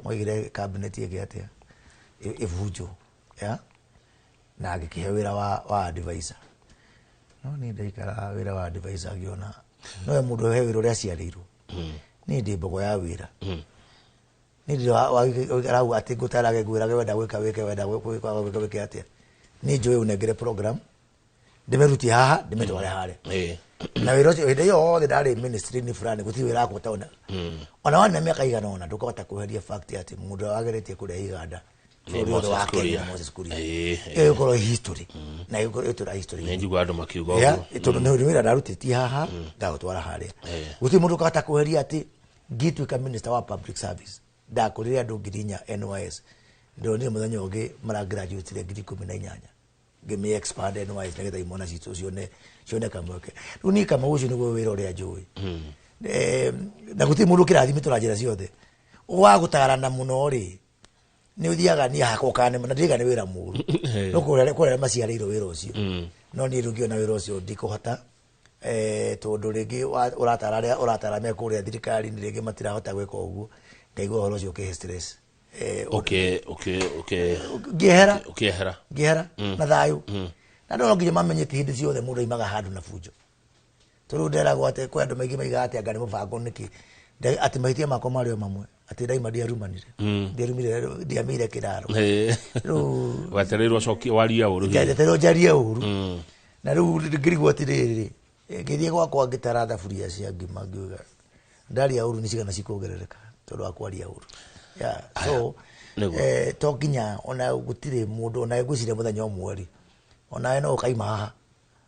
mwaigire cabinet ĩngĩ atĩa ĩbunjwo ya na ngĩkĩhe wĩra wa advisor. No niĩ ndaikara wĩra wa advisor ngĩona nowe mũndũ he wĩra ũrĩa aciarĩirwo. Niĩ ndĩ mbogo ya wĩra. Niĩ ndirĩ waikara hau atĩ ngũtarage ngwĩrage wenda gwĩka wĩke, wenda gwĩka wĩke wĩke atĩa. Niĩ njũĩ ũnengere program ndĩmĩrutie haha ndĩmĩtware harĩa. Na wĩra ũcio hĩndĩ ĩyo yothe ndarĩ ministry-inĩ fulani gũtirĩ wĩra wakwa ũtaona. Ona wana mĩaka igana ũna ndũkahota kweheria fact atĩ mũndũ ũrĩa wageretie kũrehe iganda bũrũri wothe wa Kenya Moses Kuria. Ĩyo ĩgũkorwo history na ĩgũkorwo ĩtũra history. Nĩ njigua andũ makiuga ũguo. Tondũ nĩ wĩra ndarutĩtie haha ndagũtwara harĩa. Gũtirĩ mũndũ ũkahota kweheria atĩ ngĩtuĩka minister wa public service ndakũrire andũ 4,000 NYS. Ndonire mũthenya ũngĩ maragraduate 18,000. Ngĩmĩ expand NYS nĩgetha imwana citũ cione kamweke. Rĩu niĩ Kamau ũcio nĩguo wĩra ũrĩa njũĩ. Na gũtirĩ mũndũ ũkĩrathimĩtwo na njĩra ciothe. Wa gũtarana mũno rĩ, nĩ ũthiaga niĩ hakwa ũkane na ndiriga nĩ wĩra mũru. No kũrĩa maciarĩirwo wĩra ũcio. No niĩ rĩu ngĩona wĩra ũcio ndikũhota. Tondũ rĩngĩ ũratara arĩa ũratara me kũrĩa thirikari-inĩ rĩngĩ matirahota gwĩka ũguo. Ngaigua ũhoro ũcio ũkĩhe stress. Ngĩehera. Ũkĩehera. Ngĩehera na thayũ. Na andũ no nginya mamenyete hĩndĩ ciothe mũndũ aimaga handũ na bunjo. Tondũ nderagwo atĩ kwĩ andũ maingĩ maigaga atĩ anga nĩ mũbango nĩkĩ. Atĩ mahĩtia makwa marĩ o mamwe. Atĩ ndaima ndiarumanire. Ndiarumire, ndiamĩire kĩraro. Rĩu Wetereirwo ũcokie warie ũru hihi. Njetereirwo njarie ũru. Na rĩu ngĩrigwo atĩrĩrĩ, ngĩthiĩ gwakwa ngĩtara thaburia cia ngima ngiuga ndaria ũru nĩ cigana cikuongerereka tondũ wa kwaria ũru. Yeah, so, to nginya ona gũtirĩ mũndũ ona ngwĩciria mũthenya ũmwe rĩ, onawe no ũkaima haha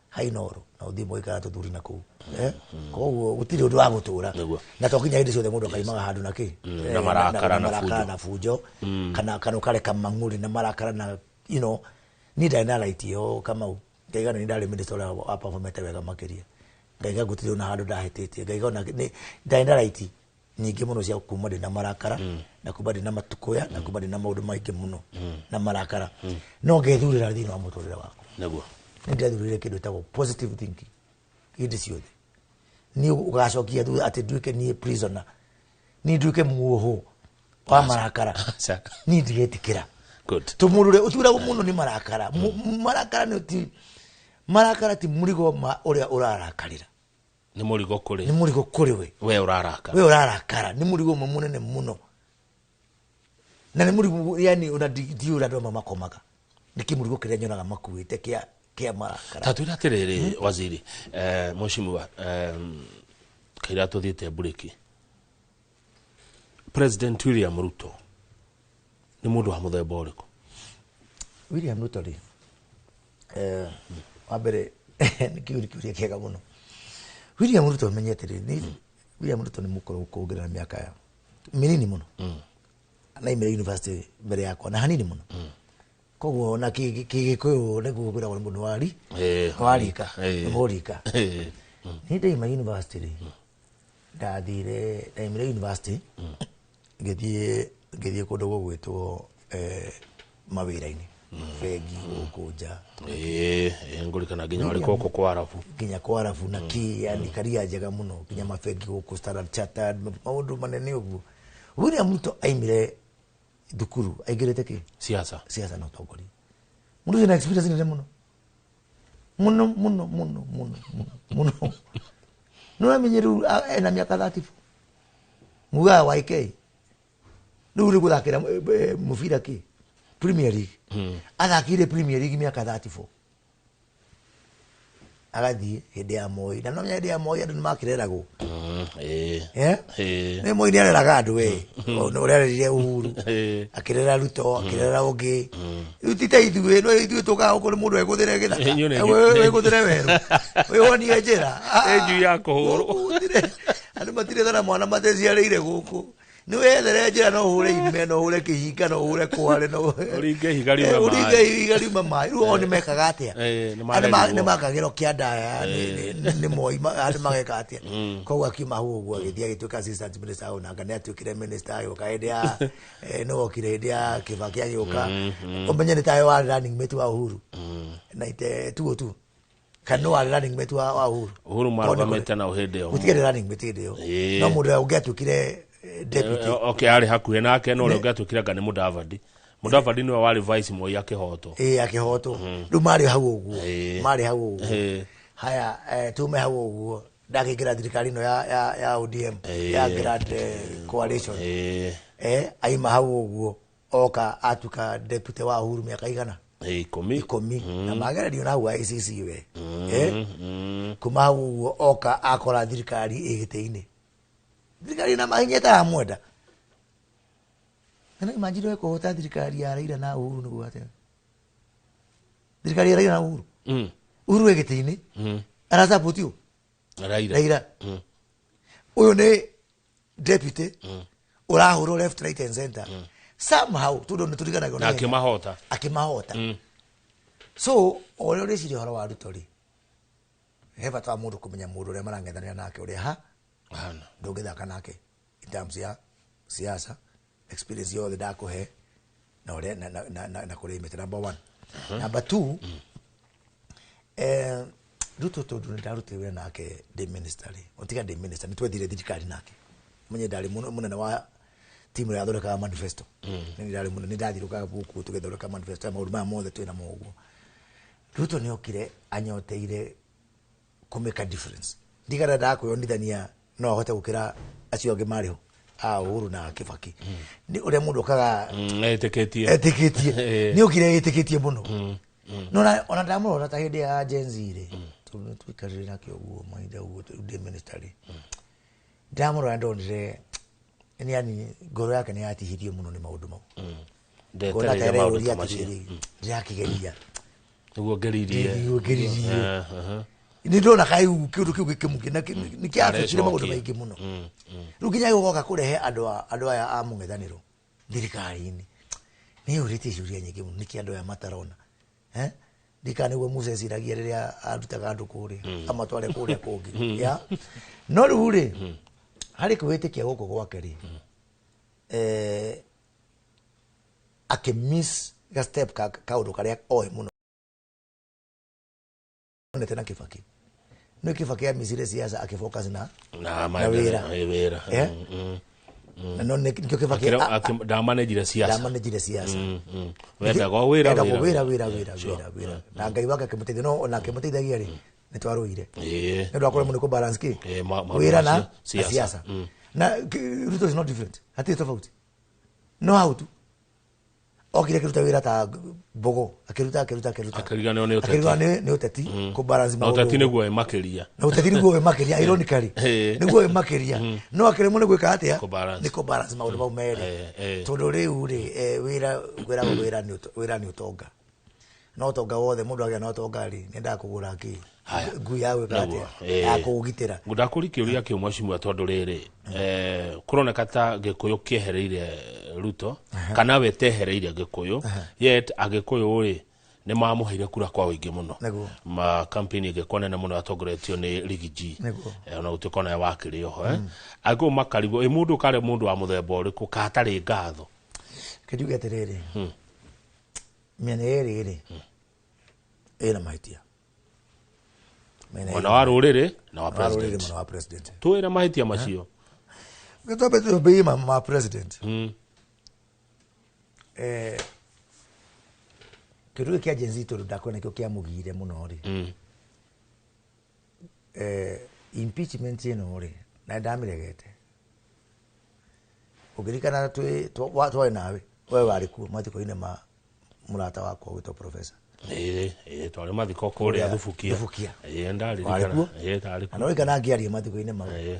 hainoro na ũthiĩ mũgĩikara tũthuri na kũu. Koguo gũtirĩ ũndũ wa gũtũra. Na to nginya hĩndĩ ciothe mũndũ akaimaga handũ na kĩ? Na marakara na marakara bunjo. na bunjo. Kana ũkareka mang'ũrĩ na marakara na, you know, niĩ ndarĩ na right ĩyo Kamau. Ngaiga nĩ ndarĩ minister ũrĩa wa performete wega makĩria. Ngaiga gũtirĩ ona handũ ndahĩtĩtie. Ngaiga ona nĩ ndarĩ na right nyingĩ mũno cia kuma ndĩ na marakara, na kuma ndĩ na matukũya, na kuma ndĩ na maũndũ maingĩ mũno na marakara. No ngethurĩra thĩinĩ wa mũtũrĩre wakwa. Nĩ ndĩrethurĩire kĩndũ gĩtagwo positive thinking hĩndĩ ciothe. Niĩ ũgacokia thutha atĩ nduĩke niĩ prisoner. Niĩ nduĩke muohwo wa marakara. Niĩ ndigetĩkĩra. Tũmũndũ ũrĩa ũturagwo mũno nĩ marakara. Marakara nĩ ti, marakara ti mũrigo ma ũrĩa ũrarakarĩra. Nĩ mũrigo kũrĩ. Nĩ mũrigo kũrĩ we. We ũrarakara. We ũrarakara. Nĩ mũrigo ũmwe mũnene mũno. Na nĩ mũrigo, yani, ona ndiũĩ ũrĩa andũ amwe makomaga. Nĩ kĩmũrigo kĩrĩa nyonaga makuĩte kĩa marakara. Ta twĩre atĩrĩrĩ, waziri, mheshimiwa, kaira tũthiĩte mburĩki. President William Ruto nĩ mũndũ wa mũthemba ũrĩkũ? William Ruto rĩ, wa mbere, nĩ kĩũria kĩũria kĩega mũno. William Ruto menye atĩrĩrĩ, nĩ William Ruto nĩ mũkũrũ kuongerera mĩaka ya mĩnini mũno. Na aimire university mbere yakwa na hanini mũno. Koguo ona kĩgĩkũyũ nĩguo kwĩragwo nĩ mũndũ wa rika, nĩ mũrika. Niĩ ndaima university rĩ, ndathire, ndaimire university, ngĩthiĩ kũndũ gũgwĩtwo, mawĩra-inĩ. Bengi gũkũ nja. Ngũrikana nginya warĩ gũkũ kwa Arabu. Nginya kwa Arabu na kĩ, yani karia njega mũno, nginya mabengi gũkũ Standard Chartered, maũndũ manene ũguo. William Ruto aimire thukuru, aingĩrĩte kĩ? Siasa. Siasa na ũtongoria. Mũndũ ũcio na experience nene mũno. Mũno, mũno, mũno, mũno, mũno, mũno. Nĩ ũramenye rĩu, ena mĩaka 34. Mugaga wa IK. Rĩu rĩ gũthakĩra, mũbira kĩ? Premier League. Athakire Premier League mĩaka 34. Agathiĩ hĩndĩ ya Moi. Na no hĩndĩ ya Moi andũ nĩ makĩreragwo. Nĩ Moi nĩ areraga andũ we. Nĩ ũrererire Uhuru. Akĩrera Ruto, akĩrera ũngĩ. Rĩu ti ta ithuĩ, no ithuĩ tũkaga gũkũ nĩ mũndũ egũthĩre gĩthaka. Inyuĩ nĩ Wĩgũthĩre werũ. Wĩhonie njĩra. Nĩ njui ya kũhũrwo. Gũtirĩ. Andũ matirĩ thara mwana mateciarĩire gũkũ. Nĩ wethere njĩra no ũhũre ime, no ũhũre kĩhinga, no ũhũre kware, no Ũringe ihiga riume Ũringe maĩ. ihiga riume maĩ. Rĩu o nĩ mekaga atĩa? Nĩ Andũ marerirwo. nĩ makagĩrwo kĩandaya, nĩ Moi, andũ mageka atĩa? Koguo akiuma hau ũguo agĩthiĩ agĩtuĩka assistant minister hau, nanga nĩ atuĩkire minister agĩũka hĩndĩ ya, nĩ wokire hĩndĩ ya Kibaki agĩũka. Ũmenye nĩ tawe warĩ running mate wa Uhuru. Na ite tuo tu. Kana nĩ warĩ running mate wa Uhuru. Uhuru Korwo nĩ marũgamĩte nao hĩndĩ ĩyo. Gũtigĩrĩ running mate hĩndĩ ĩyo. No mũndũ ũrĩa ũngĩatuĩkire deputy. Okay, arĩ hakuhĩ nake, no ũrĩa ũngĩatuĩkire anga nĩ Mudavadi. Mudavadi nĩwe warĩ vice Moi akĩhotwo. Akĩhotwo. Rĩu marĩ hau ũguo. Marĩ hau ũguo. Haya, tume hau ũguo ndakĩingĩra thirikari ĩno ya ODM, ya Grand Coalition. Aima hau ũguo oka atuĩka deputy wa Uhuru mĩaka igana? 10. 10 na magererio na hau ICC we. Kuma hau ũguo oka akora thirikari ĩ gĩtĩ-inĩ, thirikari na mahinya ĩtaramwenda. Na imagine we kũhota thirikari ya Raila na Uhuru nĩguo atĩa? Thirikari ya Raila na Uhuru, Uhuru wĩ gĩtĩ-inĩ, arasapotio Raila. Raila. Ũyũ nĩ deputy ũrahũrwo left, right and center somehow, tondũ nĩ tũriganagĩrwo na na ihenya. Akĩmahota. Akĩmahota. So o ũrĩa ũrĩciria ũhoro wa Ruto rĩ, he bata wa mũndũ kũmenya mũndũ ũrĩa marang'ethanĩra nake ũrĩa ha Hana. Ndũngĩthaka nake in terms ya siasa, experience yothe ndakũhe na ũrĩa na kũrĩa imĩte, number one. Number two, Ruto, tondũ nĩ ndarutire wĩra nake ndĩ minister rĩ, otiga ndĩ minister, nĩ twethire thirikari nake. Menye ndarĩ mũnene wa timu ĩrĩa yathondekaga manifesto. Nĩ ndarĩ mũnene, nĩ ndathiũrũrũkaga gũkũ tũgĩthondeka manifesto ya maũndũ maya mothe twĩna mo ũguo. Ruto nĩ okire anyoteire kũ make a difference. Ndigana ndakwĩonithania no ahote gũkĩra acio angĩ marĩ ho a Uhuru na Kibaki. Nĩ ũrĩa mũndũ okaga etĩkĩtie. Etĩkĩtie. Nĩ okire etĩkĩtie mũno. No ona ndamũrora ta hĩndĩ ya Gen Z rĩ, tondũ nĩ tũikarire nake ũguo mahinda ũguo ndĩ minister rĩ, ndamũrora ndonire nĩ yani ngoro yake nĩ yatihirio mũno nĩ maũndũ mau. Ngona ta ndetereire maũndũ ereyũria ta macio. atĩrĩrĩ, ndĩrakĩgeria nĩguo ngeririe. Nĩguo ngeririe. Aha. Nĩ ndona kaĩ kĩũndũ kĩu gĩkĩmũkĩ na nĩ kĩabĩtire maũndũ Arecokia. maingĩ mũno. Rĩu nginya gũgoka kũrehe andũ aya a mũng'ethanĩro thirikari-inĩ, nĩ yũrĩtie ciũria nyingĩ mũno, nĩkĩ andũ aya matarona? Eh? Ndikana nĩguo Musa eciragia rĩrĩa arutaga andũ kũrĩa amatware kũrĩa kũngĩ ya. No rĩu rĩ, harĩ kwĩĩtĩkia gũkũ gwake rĩ, akĩmiss ga step ka kaũndũ karĩa oĩ mũno onete na Kibaki. Nĩ Kibaki amicire siasa akĩfocus na na na wĩra. Wĩra. Eh? Na no nĩkĩo Kibaki ndamanejire siasa. Ndamanejire siasa. Wendaga o wĩra. Endagwo wĩra, wĩra, wĩra, wĩra, wĩra, na Ngai wake akĩmũteithia. No ona akĩmũteithagia rĩ, nĩ twarũire nĩ ũndũ wa kũremwo nĩ kũbalance kĩ maũndũ wĩra macio, na na siasa. Siasa na Ruto is not different, hatirĩ tofauti. No hau tu okire akĩruta wĩra ta mbogo, akĩruta, akĩruta, akĩruta. Akĩriganĩrwo nĩ ũteti. Akĩriganĩrwo nĩ ũteti, kũbalance na maũndũ. ũteti nĩguo wĩ makĩria. Na ũteti nĩguo wĩ makĩria, ironically. Nĩguo wĩ makĩria, no akĩremwo nĩ gwĩka atĩa? Kũbalance. Nĩ kũbalance maũndũ mau merĩ. Tondũ rĩu rĩ, wĩra kwĩragwo wĩra nĩ ũtonga, no ũtonga wothe mũndũ agĩa na ũtonga rĩ, nĩendaga kũgũra kĩ? Haya. Ngui ya gwĩka Nĩguo, atĩa? Ya kũũgitĩra. Ndakũri kĩũria kĩu mheshimiwa, tondũ rĩrĩ, kũroneka ta Gĩkũyũ kĩehereire Ruto kana we tehereire Gĩkũyũ, yet Agĩkũyũ rĩ nĩ mamũheire kura kwa ũingĩ mũno. Nĩguo. Ma campaign ĩgĩkwo nene mũno yatongoretio nĩ Riggy G. Nĩguo. Ona gũtuĩka onawe wakĩrĩ oho, eh? Agĩkũyũ makarigwo ĩ mũndũ karĩ mũndũ wa mũthemba ũrĩkũ katarĩ ngatho. Kĩnjuge atĩrĩrĩ, mĩena ĩrĩ rĩ ĩna mahĩtia. Mĩena Mwena ĩrĩ. wa rũrĩrĩ na wa wa rũrĩrĩ, president. mwena wa president. Twĩre mahĩtia macio. Twambe twambĩrĩrie ma president. Kĩndũ gĩkĩ kĩa Gen Z, tondũ ndakwona nĩkĩo kĩamũgiire mũno rĩ, impeachment ĩno rĩ, na ndamĩregete. Ũngĩririkana twarĩ nawe, we warĩ kuo mathiko-inĩ ma mũrata wakwa gwĩtwo professor. Ĩĩ, twarĩ mathiko kũrĩa Thubukia. Thubukia. Ĩĩ, Warĩ ndaririkana. kuo? Ĩĩ, ndarĩ Na kuo. no rikana ngĩaria mathiko-inĩ mau Ĩĩ.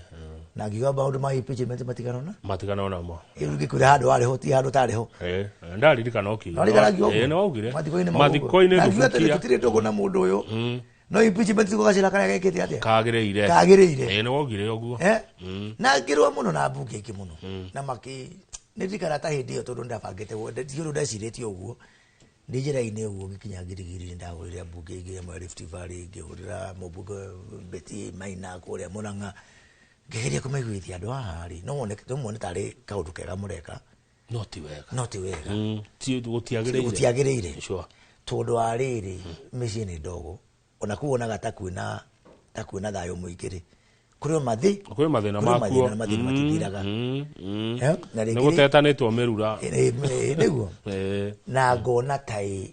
na ngiuga maũndũ ma impeachment matiganona. Matigana namo. Rĩu ngĩkwĩra handũ warĩ ho ti handũ tarĩ ho. Ĩĩ, ndaririkana ũkiuga. No rikana ngiuga Ĩĩ, ũguo? nĩ waugire. Mathiko-inĩ mau ũguo. Mathiko-inĩ Na ngiuga atĩrĩ, Thubukia. tũtirĩ ndũgũ na mũndũ ũyũ, no impeachment tiguo gacĩra karĩa gekĩte atĩa? Kagĩrĩire. Kagĩrĩire. Ĩĩ, nĩ waugire ũguo. Eh? Na ngĩrũa mũno na mbunge ingĩ mũno na maki nĩ ndirikana ta hĩndĩ ĩyo, tondũ ndabangĩte ti ũndũ ndecirĩtie ũguo, ndĩ njĩra-inĩ ũguo ngĩkinya Girigiri nĩ ndahũrĩra mbunge ingĩ ĩmwe Rift Valley, ngĩhũrĩra mũmbunge Betty Maina kũrĩa Murang'a, ngĩgeria kũmaiguithia andũ haha rĩ, no muone tarĩ kaũndũ kega mũreka. No ti wega. No ti wega. Gũtiagĩrĩire. Gũtiagĩrĩire. Tondũ wa rĩrĩ, mĩciĩ nĩ ndogo, ona kũu onaga ta kwĩna thayũ mũingĩ rĩ, kũrĩ o mathĩ Kwĩ mathĩna kũrĩ o makuo. Mathĩna na mathĩna matithiraga. Eh, na Nĩ rĩngĩ gũtetanĩtwo mĩrura. Nĩguo na ngona taĩ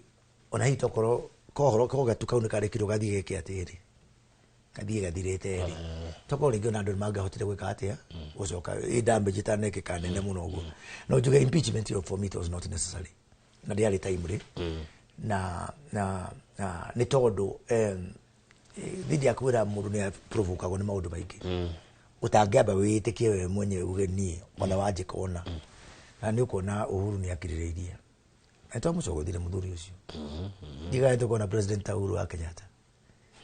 ona hihi tokorwo kohoro kogatu kau nĩ karĩkirwo gathiĩ geke atĩrĩ. Gathie gathirite ri toko ringi ona andu mangĩahotire gwĩka atĩa gũcoka ĩ damage itanekĩka nene mũno ũguo. No njuge impeachment yo for me it was not necessary na ndĩarĩ timely na na na nĩ tondũ thidi ya kwĩra mũndũ nĩ aprovokagwo nĩ maũndũ maingĩ ũtangĩamba wĩĩtĩkie we mwenyewe uge niĩ ona wanjĩka ona na nĩ ũkuona Uhuru nĩ akirĩrĩirie na twamũcogothire mũthuri ũcio ndigae tũkona president ta Uhuru wa Kenyatta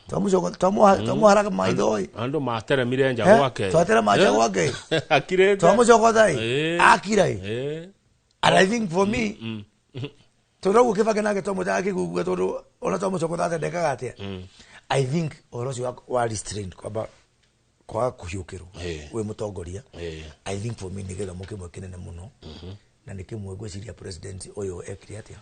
twamũharaga maitho ĩ. Andu materemire nja gwake. Twaterema nja gwake. Akirite. Twamũcogotha ĩ akira ĩ. And I think for me tondũ ũguo Kĩbakĩ nake twamwĩtaga kĩgugue tondũ ona twamũcogotha atĩa ndekaga atĩa. I think ũhoro ũcio wa restraint kwamba kwaga kũhiũkĩrwo wĩ mũtongoria, I think for me nĩ gĩthomo kĩmwe kĩnene mũno na nĩ kĩmwe ngwĩciria president ũyũ ekire atĩa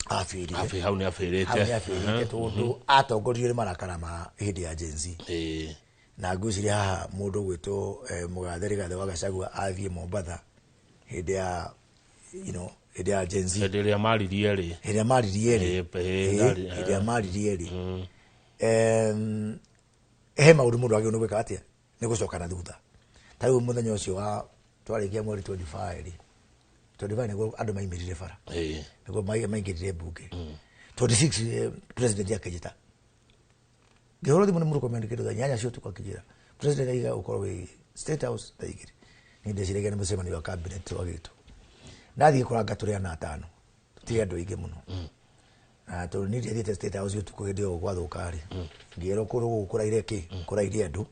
abĩrire. Afi hau nĩ abĩrĩte. Hau nĩ abĩrĩte tondũ atongoririo nĩ marakara ma hĩndĩ ya Gen Z. Na ngwĩciria haha mũndũ ũgwĩtwo Mũgathe Rigathĩ wa Gachagua athiĩ Mombatha hĩndĩ ya hĩndĩ ya Gen Z. Hĩndĩ ĩrĩa maririe rĩ. Hĩndĩ ĩrĩa maririe rĩ. Hĩndĩ ĩrĩa maririe rĩ. He maũndũ mũndũ agĩrĩirwo nĩ gwĩka atĩa nĩ gũcoka na thutha. Ta rĩu mũthenya ũcio wa twarĩkia mweri 25 rĩ, 25 nĩguo andũ maimĩrire bara. Nĩguo maingĩrire mbunge. 26 president akĩnjĩta. Ngĩhũrwo thimũ nĩ Murkomen kĩndũ thaa 8 cia ũtukũ akĩnjĩra president aiga ũkorwo wĩ State House thaa 2. Niĩ ndeciragia nĩ mũcemanio wa cabinet wagĩtwo. Ndathiĩ kũranga tũrĩ ana atano. Tũtirĩ andũ aingĩ mũno. Na tondũ niĩ ndiathiĩte State House ũtukũ hĩndĩ ĩyo gwathũka rĩ, ngĩrwo kũndũ gũkũ kũraire kĩ, kũraire andũ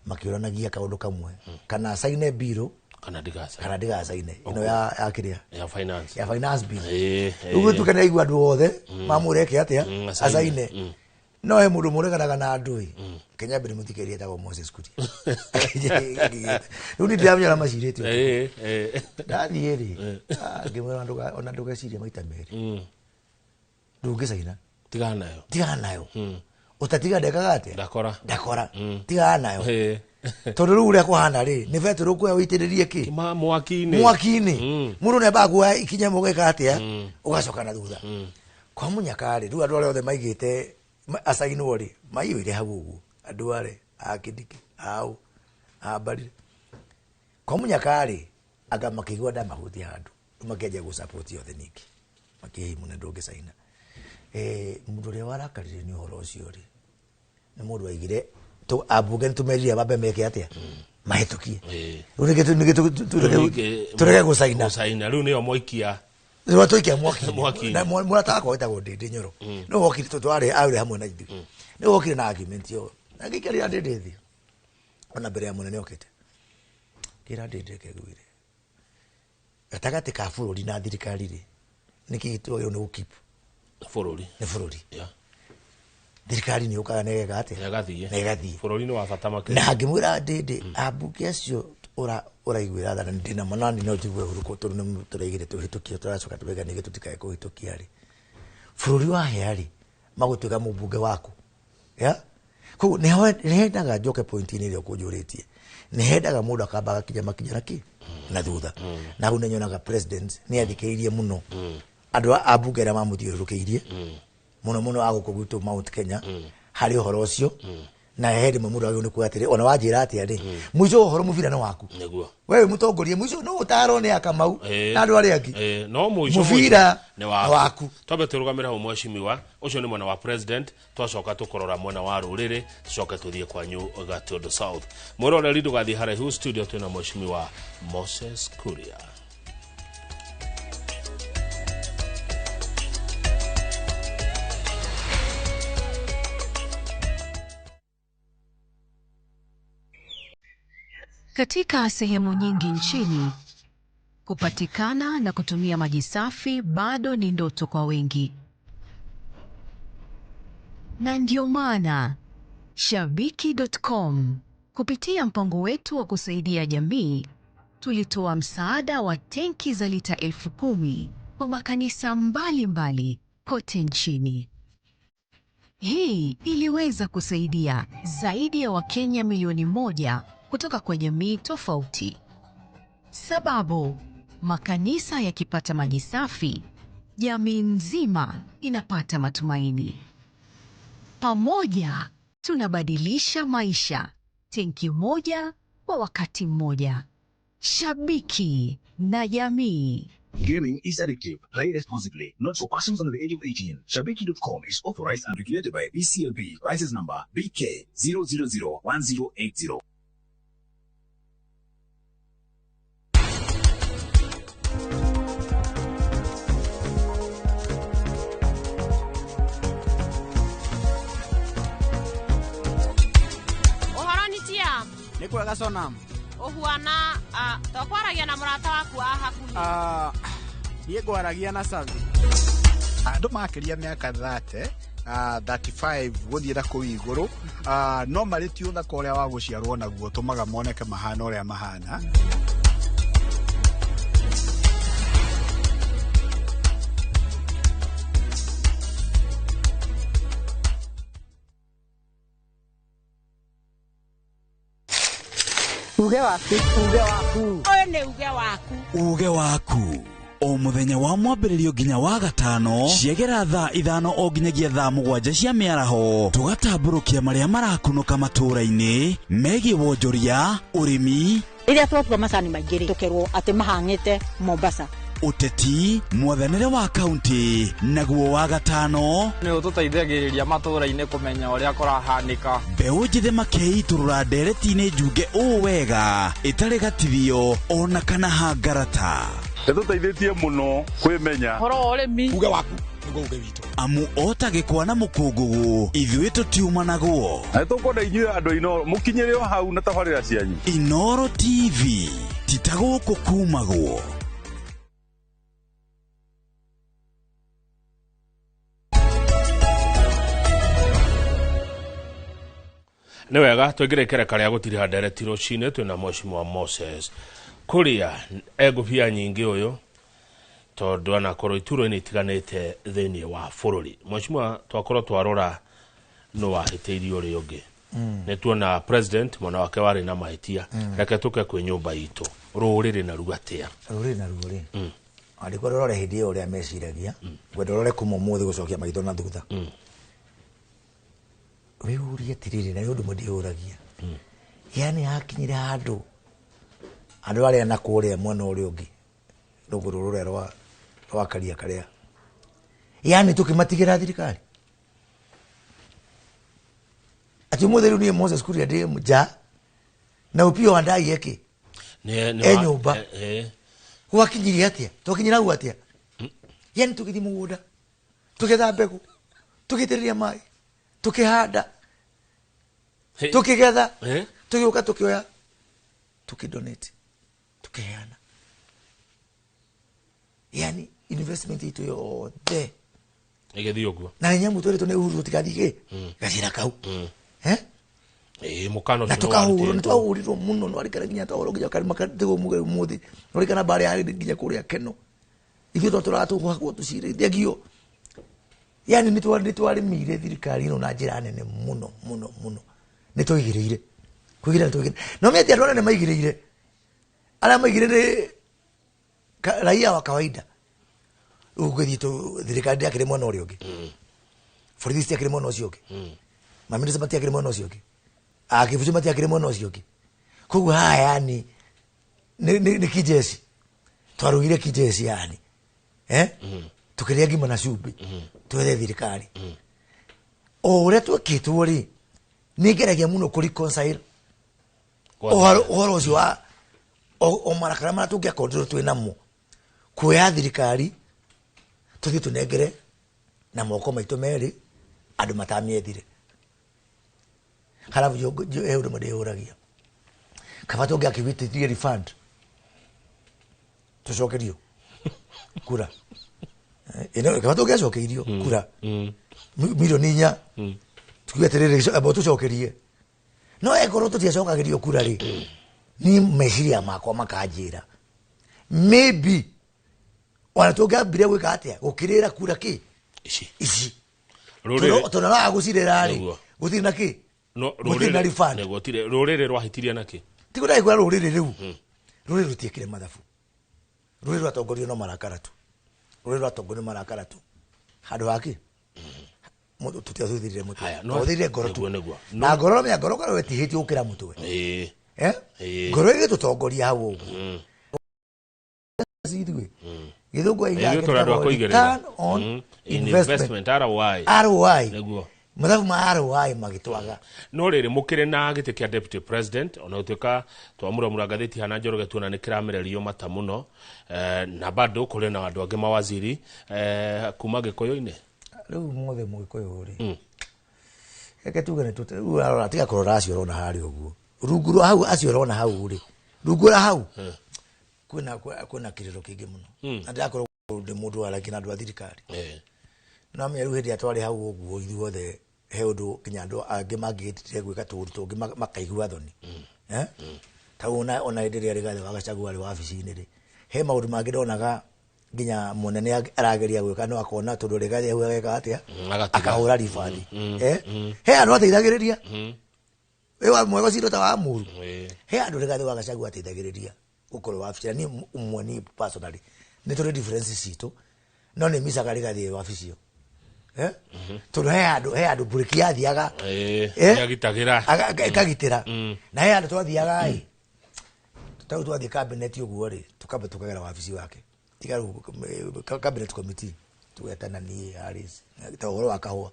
makĩũranagia kaũndũ kamwe kana caine bill kana ndigacaine. Kana ndigacaine ĩno ya kĩrĩa ya finance. Ya finance bill. Rĩu gũtuĩka nĩ aigua andũ othe mamũreke atĩa acaine. No he mũndũ mũreganaga na andũ ĩ Kenya mbere mũthikĩrĩria etagwo Moses Kuria. Rĩu niĩ ndiramenya ũrĩa macirĩte. Ndathiĩ rĩ, ngĩmwĩra ona ndũgecirie maita merĩ. Ndũngĩcaina. Tigana nayo. Tigana nayo. Ũtatiga ndekaga atĩa? Ndakora. Ndakora. Tigana nayo. Tondũ rĩu ũrĩa kũhana rĩ, nĩ betũrũ kuoya ũitĩrĩrie kĩ? Mwaki-inĩ. Mwaki-inĩ. Mũndũ nĩ ambaga kuoya ikinya mũgeka atĩa? Ũgacoka na thutha. Kwa mũnyaka rĩ, rĩu andũ arĩa othe maigĩte acainwo rĩ, maiyũire hau ũguo. Andũ arĩa, a Kindiki, au, a Mbarire. Kwa mũnyaka rĩ, anga makĩigua ndamahutia handũ. Makĩanjia gũ-support othe ningĩ. Makĩhĩ mũno ndũngĩcaina. Mũndũ ũrĩa warakarire nĩ ũhoro ũcio rĩ, nĩ mũndũ waigire ambunge nĩ tũmerire mambe meke atĩa? Mahĩtũkie. Rĩu nĩkĩ tũrege gũcaina? Gũcaina. Rĩu nĩyo mwaikia. Rĩu twaikia mwaki-inĩ. Na mũrata wakwa wĩtagwo Ndĩndĩ Nyoro. Nĩwe wokire twarĩ aũrĩ hamwe na ithuĩ. Nĩwe wokire na argument ĩyo. Na ngĩikarĩra Ndĩndĩ thĩ. Ona mbere ya mũnene okĩte. Ngĩra Ndĩndĩ reke ngwĩre. Gatagatĩ ka bũrũri na thirikari rĩ, nĩkĩ twagĩrĩirwo nĩ gũ-keep? Bũrũri. Nĩ bũrũri. Thirikari nĩ yũkaga na ĩgeka atĩa? Na ĩgathiĩ. Na ĩgathiĩ. Bũrũri nĩ wa bata makĩria. Na ngĩmwĩra Ndĩndĩ, ambunge acio ũraiguĩra tha na ndĩna ma na no njigue ũru tondũ nĩ tũraigire tũhĩtũkie, tũracoka tũraiga ningĩ tũtikae kũhĩtũkia rĩ. Bũrũri wahĩa rĩ, magũtuĩka mũmbunge waku. Ya? Koguo nĩ hendaga njoke point-inĩ ĩrĩa ũkũnjũrĩtie. Nĩ hendaga mũndũ akamba agakinya makinya na kĩ? Na thutha. Na hau nĩ nyonaga president nĩ athikĩrĩirie mũno. Andũ a mbunge arĩa mamũthiũrũrũkĩirie. Mũno mũno a gũkũ gwitũ Mount Kenya. Harĩ ũhoro ũcio. Na he rĩmwe mũndũ agĩrĩirwo nĩ kuga atĩrĩ, ona wanjĩra atĩa rĩ, mũico wa ũhoro mũbira nĩ waku. Nĩguo. We wĩ mũtongoria, mũico no ũtarwo nĩ Akamau na andũ arĩa angĩ. No mũico Mũbira nĩ waku. nĩ waku. Twambe tũrũgamĩre hau mheshimiwa, ũcio nĩ mwena wa president, twacoka tũkũrora mwena wa rũrĩrĩ, tũcoke tũthiĩ kwanyu Gatundu South. Mwĩroreri ndũgathiĩ haraihu, studio twĩna mheshimiwa Moses Kuria. Katika sehemu nyingi nchini, kupatikana na kutumia maji safi bado ni ndoto kwa wengi. Na ndio maana Shabiki.com kupitia mpango wetu wa kusaidia jamii tulitoa msaada wa tenki za lita 10,000 kwa makanisa mbalimbali kote nchini. Hii iliweza kusaidia zaidi ya Wakenya milioni 1 kutoka kwa jamii tofauti. Sababu, makanisa yakipata maji safi, jamii nzima inapata matumaini. Pamoja Tunabadilisha maisha, tenki moja kwa wakati mmoja. Shabiki na jamii. Gaming is addictive. Play responsibly. Not for persons under the age of 18. Shabiki.com is authorized and regulated by BCLB. License number BK 0001080. Ũhoro nĩ tia. Nĩ kwega Sonam. Ũhuana tokwaragia na mũrata waku wa hakuhĩ. Niĩ ngwaragia na Savi. Andũ makĩria mĩaka 30, 35 gũthiĩ na kũu igũrũ, no marĩ ti ũthaka ũrĩa wa gũciarwo naguo ũtũmaga moneke mahana ũrĩa mahana. Uge waku, uge waku. Ũyũ nĩ uge waku. Uge waku. O mũthenya wa mwambĩrĩrio nginya wa gatano ciegera thaa 5 o nginyagia thaa 7 cia mĩaraho tũgatambũrũkia marĩa marakunũka matũũra-inĩ megiĩ wonjoria, ũrĩmi, Rĩrĩa twatua macani maingĩ rĩ, tũkerwo atĩ mahang'ĩte Mombasa. Ũteti, mwathanĩre wa kaunti, naguo wa gatano nĩ ũtũteithagĩrĩria matũũra-inĩ kũmenya ũrĩa kũrahanĩka. Mbeũ njĩthĩ makeitũrũra ndereti-inĩ njunge ũũ wega ĩtarĩ gatithio ona kana hangarata. Nĩtũteithĩtie mũno kwĩmenya. Ũhoro wa ũrĩmi. Uge waku nĩguo uge witũ. Amu ota gĩkwa na mũkũngũgũ ithuĩ tũtiumanagwo. Na nĩtũkwenda inyuĩ andũ a Inooro mũkinyĩre o hau na tabarĩra cianyu. Inooro TV ti ta gũkũ kumagwo. Nĩ wega tũingĩre ikereka rĩa gũtiriha ndereti rũcinĩ twĩna Mheshimiwa Moses Kuria engũbia nyingĩ ũyũ tondũ anakorwo ituro-inĩ itiganĩte thĩinĩ wa bũrũri. Mheshimiwa, twakorwo twarora nũ wahĩtĩirie ũrĩa ũngĩ. Nĩ tuona president mwana wake warĩ na mahĩtia. Reke tũke kwĩ nyũmba itũ rũrĩrĩ naruo atĩa? Rũrĩrĩ naruo rĩ, angĩkorwo rũrore hĩndĩ ĩyo ũrĩa meciragia, ngwenda ũrore kuma ũmũthĩ gũcokia maitho na thutha. Wĩyũrie atĩrĩrĩ, na nĩ ũndũ ũmwe ndĩyũragia, yani hakinyire handũ andũ arĩa na kũrĩa mwena ũrĩa ũngĩ rũgũrũ rũrĩa rwa karia karĩa, yani tũkĩmatigĩra thirikari atĩ ũmũthĩ rĩu niĩ Moses Kuria ndĩ nja na Opiyo Wandayi eke e nyũmba. Gwakinyirie atĩa? Twakinyira hau atĩa? Yani tũgĩthiĩ mũgũnda tũgetha mbegũ tũgĩitĩrĩria maĩ tukihanda tukigetha tugiuka tukioya tukidonate tukiheana, yani investment itu yothe igithii uguo na nyamu tweritwo ni Uhuru tutigathie gacira kau mukano na tukahurwo ni twahurirwo muno no arikara nginya twahurwo nginya karima katigo muge umuthi no arikana bare yari nginya kuria keno ithuĩ twatũratũhagwo tũcirithagio. Yani nĩ twarĩmire thirikari ĩno na njĩra nene mũno mũno mũno. Nĩ twaigĩrĩire kwĩgĩrĩra nĩ twaigĩrĩire no mĩatĩ andũ anene maigĩrĩire arĩa maigĩrĩire raia wa kawaida. Ũgũthiĩ tu thirikari ndĩakĩrĩ mwena ũrĩa ũngĩ, borithi citiakĩrĩ mwena ũcio ũngĩ, maminista matiakĩrĩ mwena ũcio ũngĩ, akĩbucu matiakĩrĩ mwena ũcio ũngĩ. Koguo haha yani nĩ kijeci twarugire kijeci yani tukĩrĩa ngima na cumbĩ twethe thirikari. O ũrĩa twĩkĩtwo rĩ, nĩ ngeragia mũno kũ reconcile ũhoro ũcio wa o marakara marĩa tũngĩakorirwo twĩ namo kuoya thirikari tũthiĩ tũnengere na moko maitũ merĩ andũ matamĩethire. Halafu he ũndũ ũmwe ndĩyũragia, kaba tũngĩakĩwĩtĩtie refund tũcokerio kura ĩno, kaba tũngĩacokeirio kura milioni 4 tukiuge atĩrĩrĩ amba tũcokerie. No ĩkorwo tũtiacokagĩrio kura rĩ, ni meciria makwa makanjĩra maybe ona tũngĩambire gwĩka atĩa gũkĩrĩra kura kĩ ici tondũ noraga gũcirĩra rĩ gũtirĩ na kĩ gũtirĩ na refund. Rũrĩrĩ rwahĩtirie nakĩ? Ti kũrĩa rũrĩrĩ rĩu rũrĩrĩ rũtiĩkire mathabu, rũrĩrĩ rwatongorio no marakara tu, rũrĩrĩ rwatongorio no marakara tu handũ ha kĩ Tũtiathuthirie mũtwe. Haya, no- Twathuthirie ngoro tu. Nĩguo, nĩguo. Na ngoro menya ngoro korwo ĩtihĩtie gũkĩra mũtwe. Eh? Ngoro ĩgĩtũtongoria hau ũguo. Ithuĩ. Gĩthũngũ Ithuĩ tũrĩ andũ a kũigĩrĩra. return on investment. Investment ROI. ROI. Nĩguo. Mathabu ma ROI magĩtwaga. No rĩrĩ mũkĩrĩ na gĩtĩ kĩa deputy president, ona gũtuĩka twamũramũra ngathĩti hana Njoroge tuona nĩ kĩramererio mata mũno, na bado kũrĩ na andũ angĩ mawaziri kuma Gĩkũyũ-inĩ. Rĩu mothe Mũgĩkũyũ rĩ, reke tuge nĩ tũte rĩu arora tiga kũrora acio ũrona harĩa ũguo rungu rwa hau, acio ũrona hau rĩ, rungu rwa hau kwĩna kĩrĩro kĩingĩ mũno. Na ndĩrakorwo ndĩ mũndũ waragia na andũ a thirikari. No menya rĩu hĩndĩ ĩrĩa twarĩ hau ũguo ithuothe he ũndũ nginya andũ angĩ mangĩgĩtire gwĩka tũũndũ tũngĩ makaigua thoni. Ta ona hĩndĩ ĩrĩa Rigathĩ wa Gachagua arĩ wabici-inĩ rĩ, he maũndũ mangĩ ndonaga nginya mũnene arageria gwĩka no akona tondũ Rigathĩ hau ageka atĩa, akahũra ribathi. He andũ ateithagĩrĩria. Wĩ wa mwega ũcio ta wa mũru. He andũ Rigathĩ wa Gachagua ateithagĩrĩria gũkorwo wabici. Na niĩ ũmwe niĩ personally nĩ tũrĩ difference citũ, no nĩ micaga Rigathĩ wabici ĩyo. Tondũ he andũ mburĩki yathiaga. Nĩagitagĩra. Ĩkagitĩra. Na he andũ twathiaga ĩ, tarĩu twathiĩ cabinet ũguo rĩ, tũkamba tũkagera wabici wake. Tiga rĩu cabinet committee tũgetana niĩ Harris, ta ũhoro wa kahũa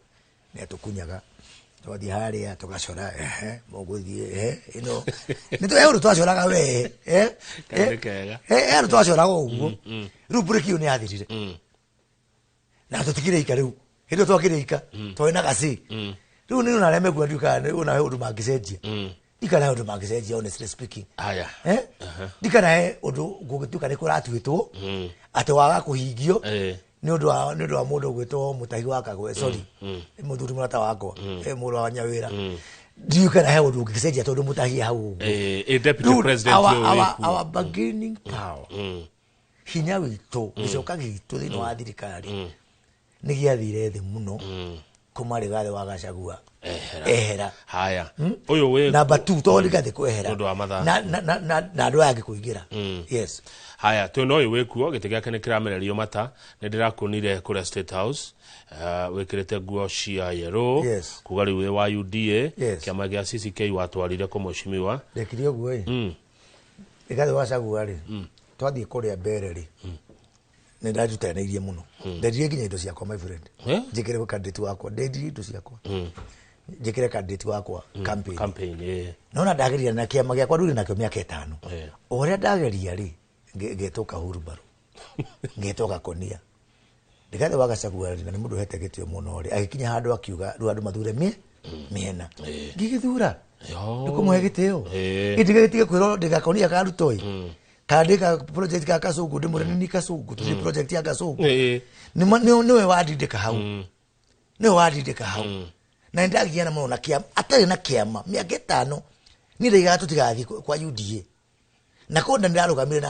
nĩ atũkunyaga. Twathiĩ harĩa tũgacora, mũgũthiĩ, ĩno. Nĩ he ũndũ twacoraga we, Kaĩ nĩ kega. He andũ twacoraga ũguo. Rĩu mburĩki ĩyo nĩ yathirire. Na tũtikĩrĩika rĩu. Hĩndĩ ĩyo twakĩrĩika, twarĩ na gacĩ. Rĩu nĩ ona arĩa mekuona ndiũĩ kana ona he ũndũ mangĩcenjia. Ndikana he ũndũ mangĩcenjia, honestly speaking. Haya. Ndikana he ũndũ gũgĩtuĩka nĩ kũratuĩtwo, atĩ waga kũhingio, nĩ ũndũ wa mũndũ ũgwĩtwo Mũtahi wa Kagwe, sorry. Nĩ mũthuri mũrata wakwa, mũrũ wa Nyawĩra. Ndiũĩ kana he ũndũ ũngĩcenjia tondũ Mũtahi hau ũguo. Deputy president ũyũ wĩkuo. Our bargaining power, hinya witũ, gĩcoka gitũ thĩinĩ wa thirikari, nĩ gĩathire thĩ mũno kuma Rigathĩ wa Gachagua ehera. Haya. Ũyũ wĩ Number 2 to Rigathĩ kwehera. Nĩ ũndũ wa mathaa. Na andũ aya angĩ kũingĩra. Yes. Haya, twĩna ũyũ wĩkuo, gĩtĩ gĩake nĩ kĩramererio mata, nĩ ndĩrakuonire kũrĩa State House, wĩkĩrĩte nguo cia yellow, kuga rĩu wĩ wa UDA, kĩama gĩa CCK watwarire kũ mheshimiwa. Ndekire ũguo ĩ. Rigathĩ wa Gachagua rĩ, twathiĩ kũrĩa mbere rĩ, nĩ ndarutanĩirie mũno. Ndendirie nginya indo ciakwa, my friend. Njĩkĩre candidate wakwa, ndendirie indo ciakwa. Njĩkĩre candidate wakwa campaign. Campaign, Nona ndageria na kĩama gĩakwa ndurĩ nakĩo mĩaka 5. O ũrĩa ndageria rĩ, ngetwo Kahuru Mbaru. Ngetwo Gakonia. Rigathĩ wa Gachagua rĩ, na nĩ mũndũ ũhete gĩtĩo mũno rĩ, agĩkinya handũ akiuga rĩu andũ mathure mĩena. Ngĩgĩthura. Nĩ kũmũhe gĩtĩo. Gĩtige kwĩrwo ndĩ Gakonia ka Ruto ĩ. Kana ndĩ ka project ka Kasũngũ, ndĩmwĩre nĩ Kasũngũ, tũthiĩ project ya Kasũngũ. Nĩwe wandindĩka hau. Nĩwe wandindĩka hau. Na nĩndagiana mũno na kĩama, atarĩ na kĩama, mĩaka 5, niĩ ndaigaga tũtigathiĩ kwa UDA. Na korwo nĩndarũgamire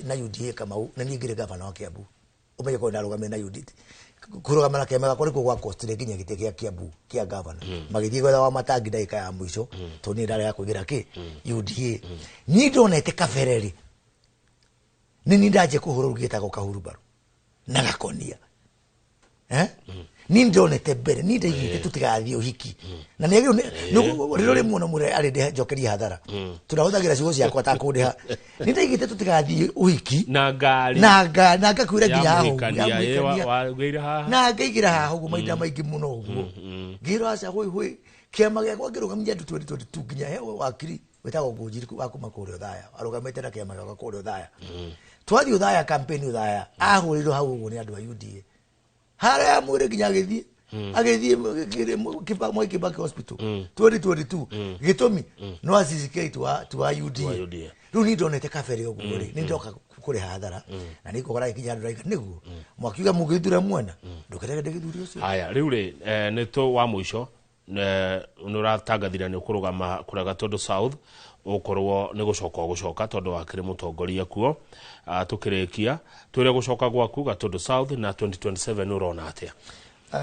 na UDA Kamau, na niĩ ngĩrĩ gavana wa Kiambu. Ũmenye korwo nĩndarũgamire na UDA. Kũrũgama na kĩama gĩakwa nĩkuo gwakostire nginya gĩtĩ gĩa Kiambu kĩa gavana. Magĩthiĩ gwetha wa matangi ndagĩka ya mũico, tondũ niĩ ndarega kũingĩra kĩ? UDA. Niĩ ndonete kabere rĩ, nĩ niĩ ndanjia kũhũra rũgĩ gĩtagwo Kahuru Mbaru na Gakonia. Niĩ ndonete mbere, niĩ ndaigĩte tũtigathiĩ ũhiki. Na nĩ agĩrĩirwo rĩrĩa rĩmwe no mwĩre arĩ ndĩhe njokerie hathara. Tũrahũthagĩra ciugo ciakwa ta kũndĩha. Nĩ ndaigĩte tũtigathiĩ ũhiki. Na ngari. Na ngari, na ngakuĩra nginya Ya haha ũguo, mũhikania, ya mũhikania. wagĩire haha. Na ngaingĩra haha ũguo mahinda maingĩ mũno ũguo. Ngĩrwo aca hũi hũi, kĩama gĩakwa ngĩrũgamia andũ 2022 nginya he wakiri wĩtagwo Ngũnjiri wa kuma kũrĩa Othaya, arũgamĩte na kĩama gĩakwa kũrĩa Othaya. Twathiĩ Othaya campaign Othaya, ahũrĩirwo hau ũguo nĩ andũ a UDA. Harĩa mwĩrĩ nginya agĩthiĩ. Agĩthiĩ Mwai Kibaki Hospital 2022. Gĩtũmi no a CCK tu wa UDA. Tu wa UDA. Rĩu niĩ ndonete kabere ũguo rĩ, nĩ ndoka kũrĩha hathara. Na nĩ ngũkora gĩkinya andũ ndagĩka nĩguo. Mwakiuga mũngĩthura mwena, ndũkerege ndĩgĩthure ũcio. Haya, rĩu rĩ, nĩ tũ wa mũico, nĩ ũratangathire nĩ ũkũrũgama kũrĩa Gatundu South, ũkorwo nĩ gũcoka ũgũcoka tondũ wakĩrĩ mũtongoria kuo. Tũkĩrĩkia, twĩre gũcoka gwaku Gatundu South na 2027 ũrona atĩa?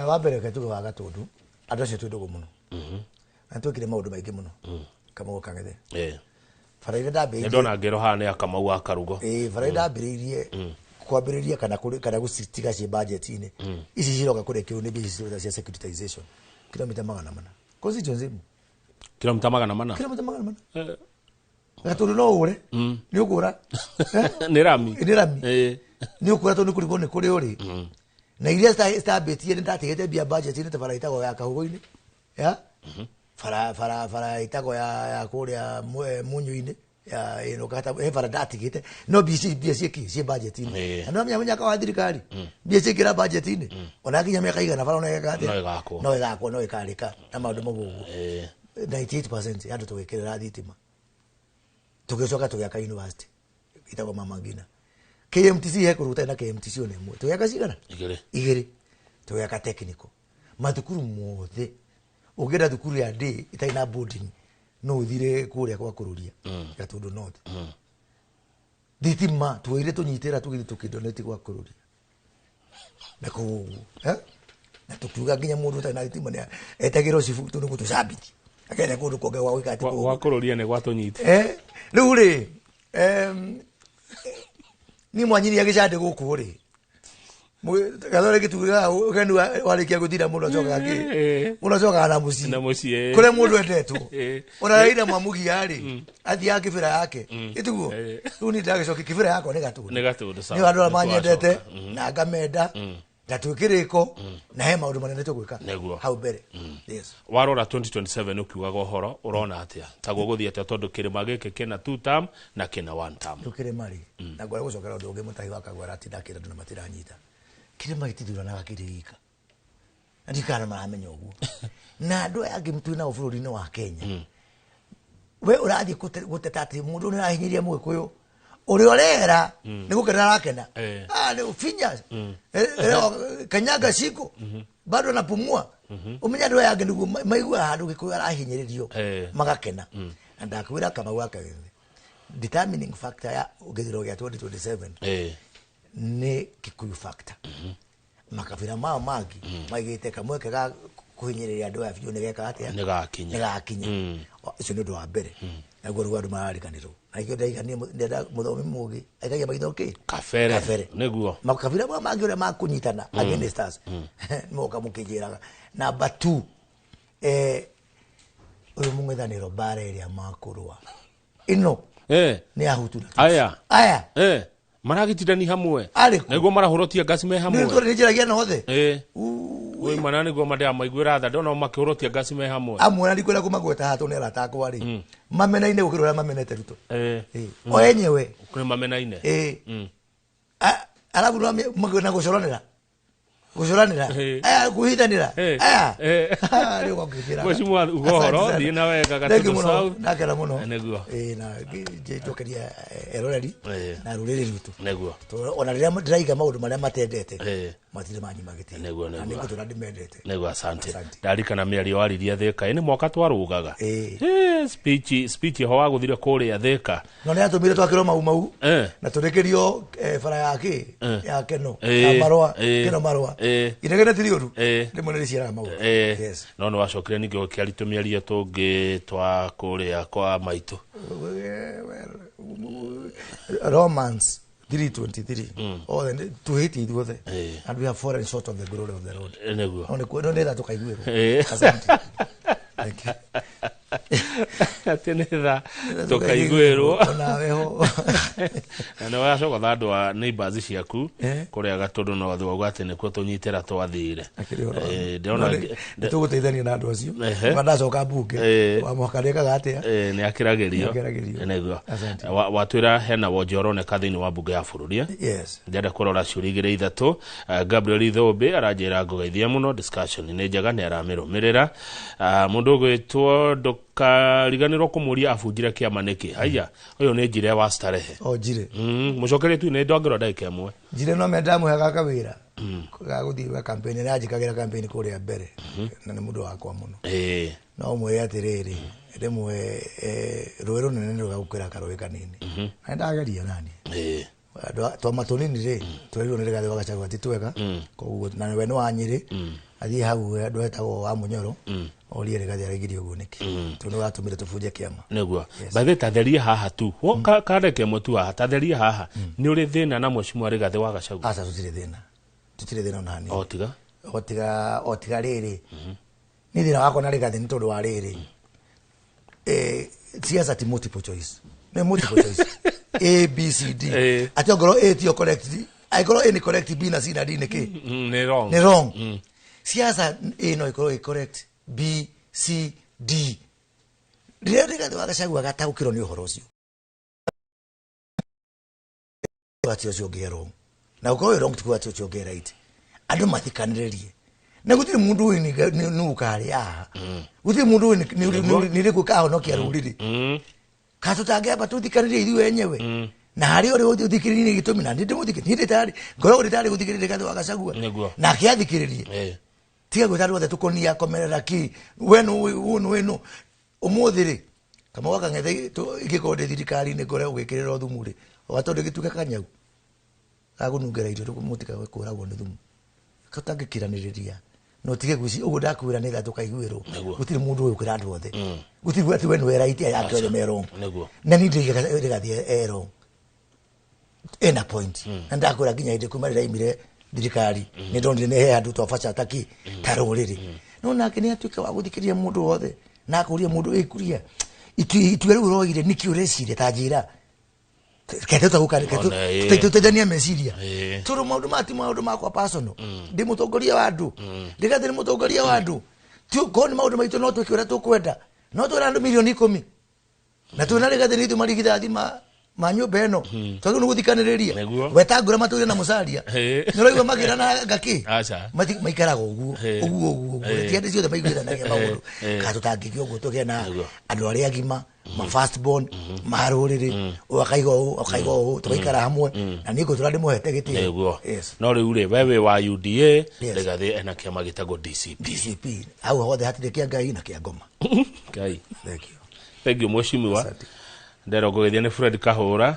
Wa mbere reke tuge wa Gatundu, andũ acio twĩ ndũgũ mũno. Na twĩkire maũndũ maingĩ mũno. Kamau Kang'ethe. Bara iria ndambĩrĩirie. Nĩ ndona ngero haha nĩ ya Kamau wa Karugo. Bara iria ndambĩrĩirie Kwambĩrĩria kana kana gũcitiga ciĩ budget-inĩ. Ici ciroka kũrekĩrwo nĩ mbia cia securitization. Kilomita 400. Constituency ĩmwe. Kilomita 400. Kilomita 400. Gatũndũ no ũgũre. Nĩ ũkũra. Nĩ rami. Nĩ rami. Nĩ ũkũra tondũ nĩ kũrigwo nĩ kũrĩ ũrĩ. Na iria citambĩtie nĩ ndatigĩte mbia budget-inĩ ta bara ĩtagwo ya Kahugo-inĩ. Ya? Bara bara bara ĩtagwo ya kũrĩa Munyũ-inĩ. Ya ĩno kata he bara ndatigĩte. No mbia ciĩkĩ ciĩ budget-inĩ. Na no menya mũnyaka wa thirikari. Mbia ciĩkĩra budget-inĩ. Ona nginya mĩaka igana bara ona ĩgeka atĩa? No ĩgakwo. No ĩgakwo no ĩkarĩka na maũndũ mau ũguo. 98% ya andũ tũgĩkĩrĩra thitima. Tũgĩcoka tũgĩaka university ĩtagwo Mama Ngina. KMTC he kũruta na KMTC ona ĩmwe. Tũgĩaka cigana? Igĩrĩ. Tũgĩaka technical. Mathukuru mothe. Ũngĩenda thukuru ya day ĩtarĩ na boarding no ũthire kũrĩa kwa kũrũria. Gatũndũ North. Thitima tuoire tũnyitĩra tũgĩthiĩ tũkĩdonate gwa kũrũria. Na kũu ũguo. Na tũkiuga nginya mũndũ ũtarĩ na thitima nĩ etagĩrwo cibu tondũ nĩguo tũcambithie. Akenda kũndũ kũngĩ gwa gwĩka atĩ kũu. Gwa kũrũria nĩ gwatũnyita. Rĩu rĩ, ni mwanyiria gĩcandĩ gũkũ rĩ. Gathore gĩtugaga ũgeni warĩkia gũthira mũndũ acokaga kĩ? Mũndũ acokaga na mũciĩ. Na mũciĩ. Kũrĩa mũndũ endetwo. Ona Raila Mwamugia rĩ, athiaga kĩbĩra yake. Ĩtiguo? Rĩu niĩ ndagĩcokia kĩbĩra yakwa nĩ Gatũndũ. Nĩ Gatũndũ, sawa. Nĩ andũ arĩa manyendete na ngamenda. Na twĩkĩrĩko na he maũndũ manene tũgwĩka hau mbere. Yes. Warora 2027 ũkiugaga ũhoro ũrona atĩa taguo gũthiĩ atĩa tondũ kĩrĩma gĩkĩ kĩna 2 term na kĩna 1 term. Rĩu kĩrĩma rĩ, na ngwenda gũcokera ũndũ ũngĩ mũtahi wa Kagwara atinda akĩra andũ na matiranyita. Kĩrĩma gĩtithuranaga kĩrĩ gika. Na ndikana maramenya ũguo. Na andũ aya angĩ twĩ nao bũrũri-inĩ wa Kenya. We ũrathiĩ gũteta atĩ mũndũ nĩ arahinyĩrĩria Mũgĩkũyũ. Ũrĩa ũrera nĩ gũkena arakena. Nĩ finya. Kanyaga ciko. Bado anapumua. Ũmenye andũ aya angĩ nĩguo maiguaga handũ Gĩkũyũ arahinyĩrĩrio magakena. Na ndakwĩra Kamau wa Kageni, determining factor ya gĩthurano gĩa 2027 nĩ Kikuyu factor. Makabira mao mangĩ maigĩte kamweke ga kũhinyĩrĩria andũ aya biũ nĩgeka atĩa? Nĩgakinya. Nĩgakinya. Ũcio nĩ ũndũ wa mbere. Naguo rĩu andũ marariganĩrwo. Na ikĩo ndaiga ndenda mũthomi mũgĩ aikagia maitho kĩ? Kabere. Nĩguo. Makabira maya mangĩ ũrĩa makũnyitana against us. Moka mũkĩnjĩraga. Number 2, ũyũ mũng'ethanĩro mbara ĩrĩa makũrũa. Ĩno nĩ ya Hutu na Tutsi. Aya. Aya. Maragĩtindani hamwe. Nĩguo marahũrũtia ngasi me hamwe. Nĩ njĩragia na othe. Oi mana nĩguo mandĩa maiguĩra tha ndona makĩhũrũtia ngasi me hamwe. Amwe na ndikwenda kũmagweta haha tondũ nĩ arata akwa rĩ. Mamenaine gũkĩra ũrĩa mamenete Ruto. O enyewe. Kũrĩ mamenaine. Arabu no na gũcoranĩra. Gũcoranĩra. Aya kũhithanĩra. Aya. Rĩu ũgakĩnjĩra. Mheshimiwa uga ũhoro thiĩ na wega Gatũndũ South. Ndakena mũno. Nĩguo. Na njokeria eroreri na rũrĩrĩ rwitũ. Nĩguo. Ona rĩrĩa ndĩraiga maũndũ marĩa matendete. Matirĩ manyima gĩtĩo. Nĩguo nĩguo. Na nĩngũtũra ndĩmendete. Nĩguo asante. Ndarikana mĩario waririe Thĩka. Nĩ mwaka twarũgaga. Speech ho wagũthire kũrĩa Thĩka. No nĩ atũmire twakĩrwo mau mau. Na tũrĩkĩrio bara ya kĩ? Ya Keno. Ya Marũa. Keno Marũa. Inegene ti rĩũru. Rĩmwe nĩ rĩciaraga maũndũ. Yes. No nĩ wacokire ningĩ ũkĩaria tũmĩario tũngĩ twa kũrĩa kwa maitũ. Romans 3:23. Oh, tuhĩtie ithuothe. And we have fallen short of the glory of the Lord. Nĩguo. No nĩ tha tũkaiguĩrwo. Asante. Thank you. Atĩ nĩ tha tũkaiguĩrwo. Onawe ho. Na nĩ wacoka tha andũ a neighbors ciaku kũrĩa Gatũndũ North wauga atĩ nĩkuo tũnyitĩra twathire. Ndĩrona nĩ tũgũteithania na andũ acio. Ma ndacoka mbunge wa mũhaka nĩekaga atĩa? Nĩ akĩragĩrio. Nĩguo. Watwĩra hena wonje ũroneka thĩinĩ wa mbunge ya bũrũri. Yes. Ndĩrenda kũrora ciũria igĩrĩ ithatũ. Gabriel Ithũmbĩ aranjĩra ngũgeithia mũno, discussion nĩ njega nĩ aramĩrũmĩrĩra. Mũndũ ũgwĩtwo ndũkariganĩrwo kũmũria abunjire kĩama nĩkĩ. Haiya, ũyũ nĩ Njire wa Starehe. O Njire. Mũcokerie tu nĩ ndongerwo ndagĩka ĩmwe. Njire no me ndamũheaga kawĩra. Ga gũthiĩ gwa campaign, nĩ anjĩkagĩra campaign kũrĩa mbere. Na nĩ mũndũ wakwa mũno. No mwĩre atĩrĩrĩ, rĩmwe rũĩ rũnene nĩ rũgagũkĩra karũĩ kanini. Na nĩndageria nani. Twama tũnini rĩ, twerirwo nĩ Rigathĩ wa Gachagua ti twega. Koguo na we nĩ wa Nyĩrĩ. Athiĩ hau andũ etagwo wa Mũnyoro. Orie Rigathi araigire ũguo nĩkĩ, tondũ nĩ watũmire tũbunje kĩama. Nĩguo bathe tatherie haha tu. Kandeke ĩmwe tu haha, tatherie haha, nĩ ũrĩ thĩna na mheshimiwa Rigathi wa Gachagua? Aca, tũtirĩ thĩna, tũtirĩ thĩna ona hanini. O tiga O tiga rĩrĩ, nĩ thĩna wakwa na Rigathi nĩ tondũ wa rĩrĩ, siasa ti multiple choice, nĩ multiple choice A B C D. Atĩ ongorwo A tiyo correct, angĩkorwo A nĩ correct, B na C na D nĩ kĩ? Nĩ wrong. Nĩ wrong. Siasa A no ĩkorwo ĩ correct, B C D. Rĩrĩa Rigathi wa Gachagua agataũkĩrwo nĩ ũhoro ũcio atĩ ũcio ũngĩ e wrong, na gũkorwo wĩ wrong ti kuga atĩ ũcio ũngĩ e right. Andũ mathikanĩrĩrie, na gũtirĩ mũndũ ũĩ nĩ ũkarĩ haha, gũtirĩ mũndũ ũĩ nĩ rĩkũ kahonokia rũrĩrĩ. Ka tũtangĩamba tũthikanĩrie ithuĩ enyewe na harĩa ũrĩ ũthikĩrĩrie nĩ gĩtũmi na ndĩmũthikĩrĩrie niĩ ndĩtarĩ ngoragwo ndĩtarĩ gũthikĩrĩria Rigathi wa Gachagua. Nake athikĩrĩrie. Tiga gwĩta andũ othe tũkonia komerera ki we nũ nũ wĩ nũ. Ũmũthĩ rĩ, Kamau wa Kang'ethe, ingĩkorwo ndĩ thirikari-inĩ ngore ũgĩkĩrĩrwo thumu rĩ, watondũ gĩtuĩka kanyau gagũnungĩra irio mũtiga kũragwo nĩ thumu, tũtangĩkiranĩrĩria no tige gwĩci ũguo ndakwĩra nĩgetha tũkaiguĩrwo. Gũtirĩ mũndũ ũyũ kwĩra andũ othe, gũtirĩ atĩ we nĩwe right, aya angĩ othe me wrong. Na niĩ ndĩigaga Rigathi e wrong, ena point, na ndakwĩra nginya hĩndĩ kuma rĩrĩa aimire thirikari nĩ ndonire nĩ he handũ twabaca taki ta rũrĩrĩ, no nake nĩ atuĩka wa gũthikĩrĩria mũndũ wothe na akũria mũndũ ĩkuria itua rĩu ũroire nĩkĩ ũreciria, ta njĩra kete Ona, ĩĩ. tũteithania meciria, tondũ maũndũ maya ti maũndũ makwa personal. Ndĩ mũtongoria wa andũ, Rigathi nĩ mũtongoria wa andũ. Korwo nĩ maũndũ maitũ no twĩke ũrĩa tũkwenda, no twĩra andũ 10,000,000 na twĩna Rigathi nĩ ithuĩ marigithathi ma nyũmba ĩno, twagĩrĩirwo nĩ gũthikanĩrĩria. Wetangũra matũire na mũcaria. Nĩ ũraigua makĩra na ngakĩ? Aca. Maikaraga ũguo ũguo ũguo ũguo. Ti andũ ciothe maiguithanagia maũndũ. Kana tũtangĩke ũguo tũgĩe na andũ arĩa agima ma first born ma rũrĩrĩ, ũyũ akaiga ũũ, akaiga ũũ, tũgaikara hamwe, na niĩ ngũtũra ndĩmũhete gĩtĩo. No rĩu rĩ, we wĩ wa UDA. Rigathi ena kĩama gĩtagwo DCP. DCP hau hothe hatirĩ kĩa Ngai na kĩa ngoma. Ngai. Thank you. Thank you, mheshimiwa. Nderwo ngũgeithia nĩ Fred Kahũra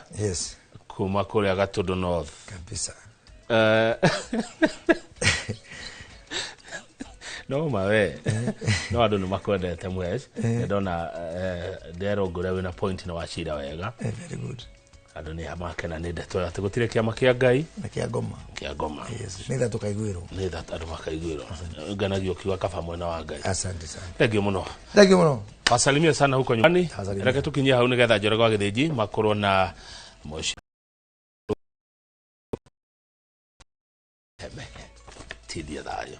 kuma kũrĩa Gatũndũ North. Kabisa. No ma we no andũ nĩ makwendete mwesh. Ndona nderwo ngũrĩa wĩna point na wacira wega. Very good. Andũ nĩ makena nĩ ndeto ĩyo atĩ gũtirĩ kĩama kĩa Ngai na kĩa ngoma. Kĩa ngoma. Yes, nĩgetha tũkaiguĩrwo. Nĩ tha andũ makaiguĩrwo, ngenagio kiuga kaba mwena wa Ngai. Asante sana. Thank you mũno. Thank you mũno. Wasalimie sana huko nyumbani. Wasalimia. Reke tukinyie hau nĩgetha Njoroge wa Gĩthĩnji makorwo na moshi tithia thayũ.